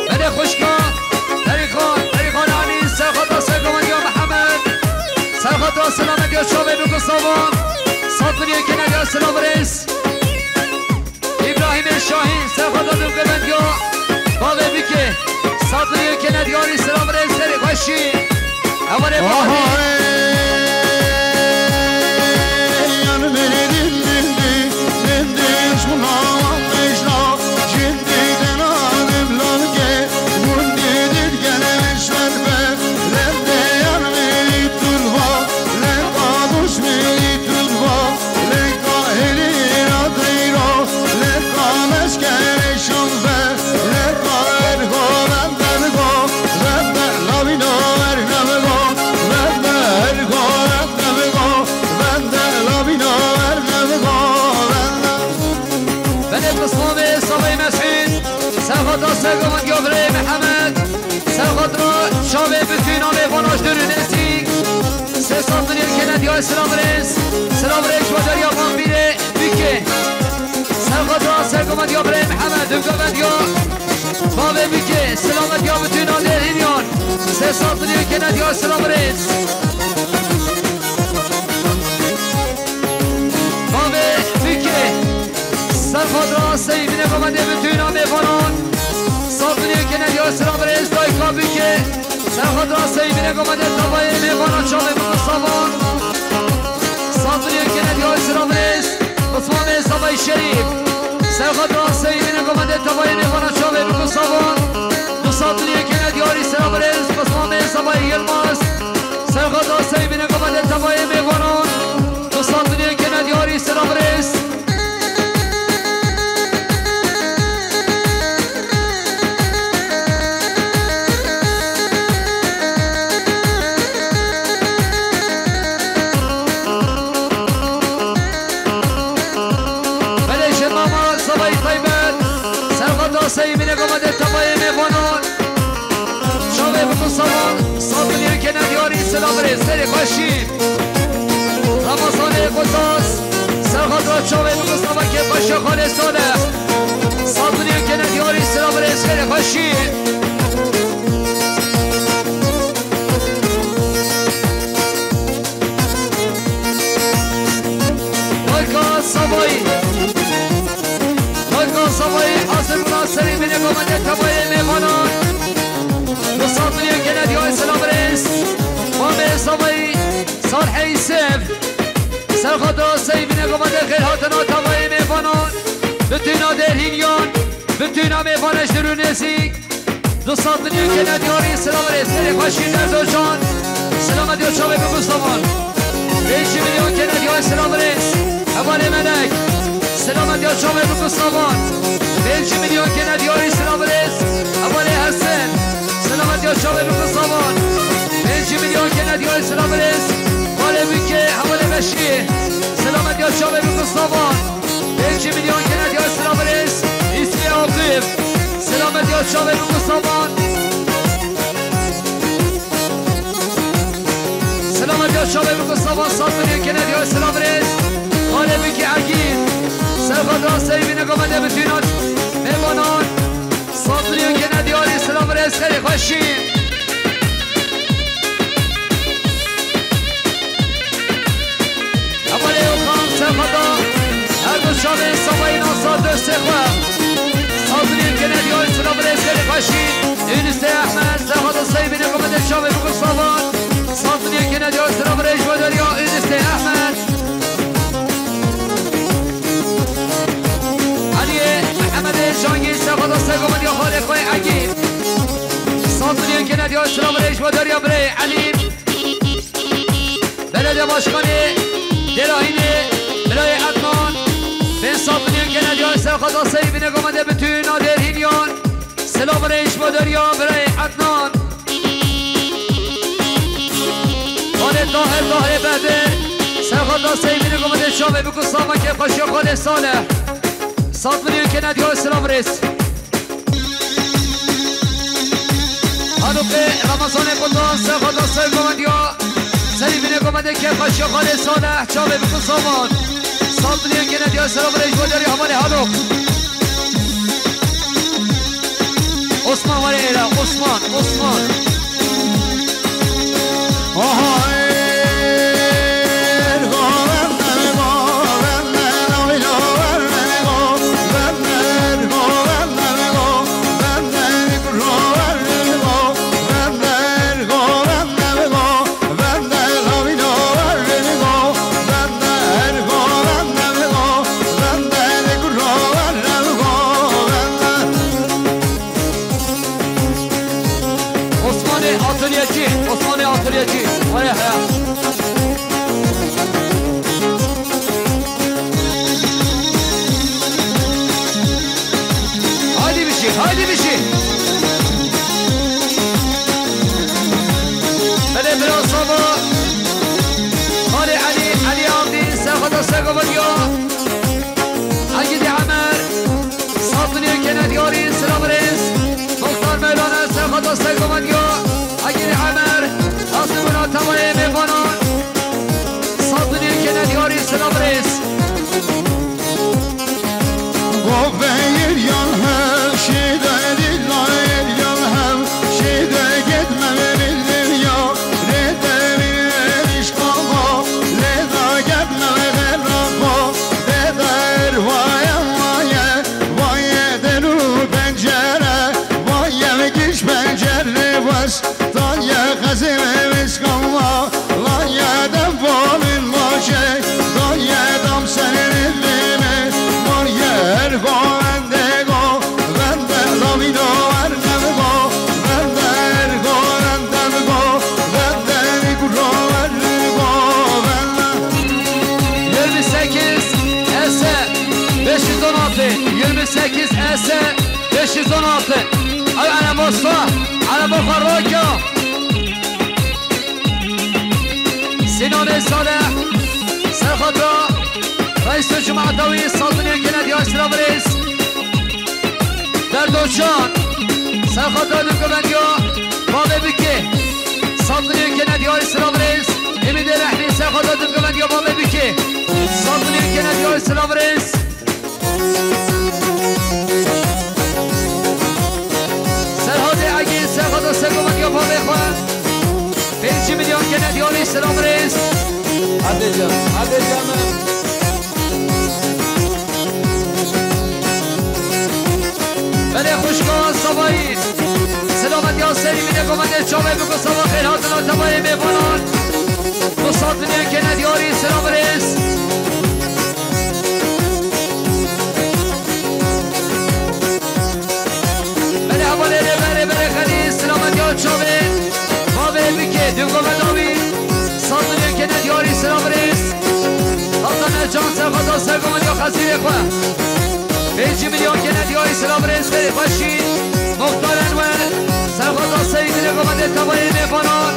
Belê xwişka Perîxan, Perîxan Alî, serxweza sergovendiya Mihemed. Serxweza silametiya çavê bûk û savan. Sed milyon kene diyar silav rêz. Îbrahîmê Şahîn, serxweza dû govendiya bavê bikê. Sed milyon kene diyarî silav rêz, xêrê xweşî. Hevalê Aha, Baharî. Ey, yanım elim dindi, dindi, şuna, şuna, şimdi de nadim lalke, bundi did gene işler be, lende yanım elim turba, lende düşmeli turba. Leka hêlîra teyro, leka leşkerê şanve, leka ergo bende bigo, bende lavîno ernemigo, bende ergo bende bigo, bende lavîno ernemigo, bende. Belê pismamê Savayê Mesîd, serxweza sergovendiya birayê Mihemed, serxweza çavê bikê namê vana ji dûr û nêzîk. Sê sed milyon kene diyar silav rêz, silav rêz ji bacariya Bambîrê bikê. Serxweza sergovendiya birayê Mihemed, dû govendiya bavê bikê, silametiya bitûna dêrhîniyan. Sê sed milyon kene diyar silav rêz. Bavê bikê. Serxweza Seyî bîne govendê bitûna mêvanan. Sed milyon kene diyar silav rêz, dayika bikê. Serxweza Seyî bîne govendê tevayê mêvanan çavê bûk û savan. Sed milyon kene diyar silav rêz, pismamê Savayê Şerîf. Serxweza Seyî bîne govendê tevayê mêvanan çavê bûk û savan. Du sed milyon kene diyarî silav rêz, pismamê Savayê Yilmaz. Serxweza Seyî bîne govendê tevayê mêvanan. Du sed milyon kene diyarî silav rêz. Belê ji mama Savayê Taybet, serxweza Seyî bîne govendê tevayê mêvanan. Çavê bûk û savan, sed milyon kene diyarî silav rêz, xêrê xweşî. Ramazanê Qutaz, Çavê min Mustafa kêfxweşiya xalê Salih. Sed milyon kene diyarî silav rêz xêrê xweşî. Dayka Savayî. Dayka Savayî, Azim Nasirî, binê komendê tevayê mêvanan. Du sed milyon kene diyarî silav rêz. Mamê Savayî, Salih Yusuf. Serxada Seyvîne komendê xêr hatina tevayê mêvanan. Bitûna dêrhîniyan, bitûna mêvanê ji dûr û nêzîk. Du sed milyon kene diyarî silav rêz. Serê xweşî Derdocan. Selamet ya çavê min Mustafa. Pêncî milyon kene diyarî silav rêz. Hevalê Melek. Selamet ya çavê min Mustafa. Pêncî milyon kene diyarî silav rêz. Hevalê Hesen. Selamet ya çavê min Mustafa. Pêncî milyon kene diyarî silav rêz. Hevalê Bikê, hevalê Beşî. Selamet ya çavê min Mustafa. Pêncî milyon kene diyarî silav rêz. Îsmê Akif. Selamet ya çavê min Mustafa. Selamet ya çavê min Mustafa, sed milyon kene diyarî silav rêz. Xalê Bikê Egîd. Serxada Seyvîne komendê bitûna mêvanan. Sed milyon kene diyarî silav rêz xêrê xweşî. Hevalê Okan Serxada, her du çavên Savayî nasa destê xwe. Sed milyon kene diyarî silav rêz xêrê xweşî. Yunusê Ehmed, Serxada Seyvîne komendê çavê min Mustafa. Sed milyon kene diyarî silav rêz ji bo deriya Yunusê Ehmed. Eliyê Mehemedê Cangî, Serxada Seyvîne komendê xalê xwe Egîd. Sed milyon kene diyarî silav rêz ji bo deriya birê Elî. Belediye Başkanı Delahînê, Birayê Ednan, pênc sed milyon kene diyarî serxada Seyvîne komendê bitûna dêrhîniyan. Silav rêz ji bo deriya Birayê Ednan. Xalê Tahir, Tahirê Bedir, serxada Seyvîne komendê çavê bikû Sava kêfxweşiya xalê Salih. Sed milyon kene diyarî silav rêz. Halûkê Ramazanê Qudan, serxada Seyvîne komendê, Seyvîne komendê kêfxweşiya xalê Salih, çavê bikû Savan. Sed milyon kene diyarî silav rêz ji bo deriya hevalê Halûk. Osman were êra, Osman, Osman. Osmanê atölyecî, Osmanê atölyecî. Haya, haya. Haydi bir şey, haydi bir şey. Hele biraz hava. Hadi Ali, Ali Abdi, serxada serxada ya. Agidi Amer. Sed milyon kene diyarî silav rêz. Muxtar Mevlana serxada serxada ya. Agidi Amer. Azimuna tavayê mêvanan. Sed milyon kene diyarî silav rêz. Goveyir yan hev, şîde dillayir yan hev, şîde gitme ve bildim ya, rede bir erişkama, leda gitme ve derrama, deder vaye vaye, vaye delu pencere, vaye giş pencere wes, taye xezime veskama, vaye dem bomin maşe, vaye dam senin dime, vaye her govende govende, lavido her dem govende, her govende govende, nikuro her govende. Yirmi sekiz S beş yüz on altı, yirmi sekiz S beş yüz on altı. Ay, ana Mustafa, ana Mustafa Roka. Sinanê Salih, serxata, Reîs Cemaeta wî, sed milyon kene diyar silav rêz. Derdoçan, serxata du govendiya, Bavê Bikê, sed milyon kene diyar silav rêz. Hemîdê Rehmî, serxata du govendiya, Bavê Bikê, sed milyon kene diyar silav Hadi canım. Belê xwişka Savayî. Selamet ya serî min ê govendê çavê biko sava xêr hatina tevayê mêvanan. Musafirê kene diyarî selam rêz. Belê hevalê rê berê berê xelî selamet ya çavê. Bavê bikê dû govenda wî. Sazûnê kene diyarî selam rêz. Hasan Ercan serxweza sergovan ya xezîrê xwe. Pêncî milyon kene diyarî selam rêz xêrê xweşî. Muxtar Enwer serxweza seyî dilê govendê tevayê mêvanan.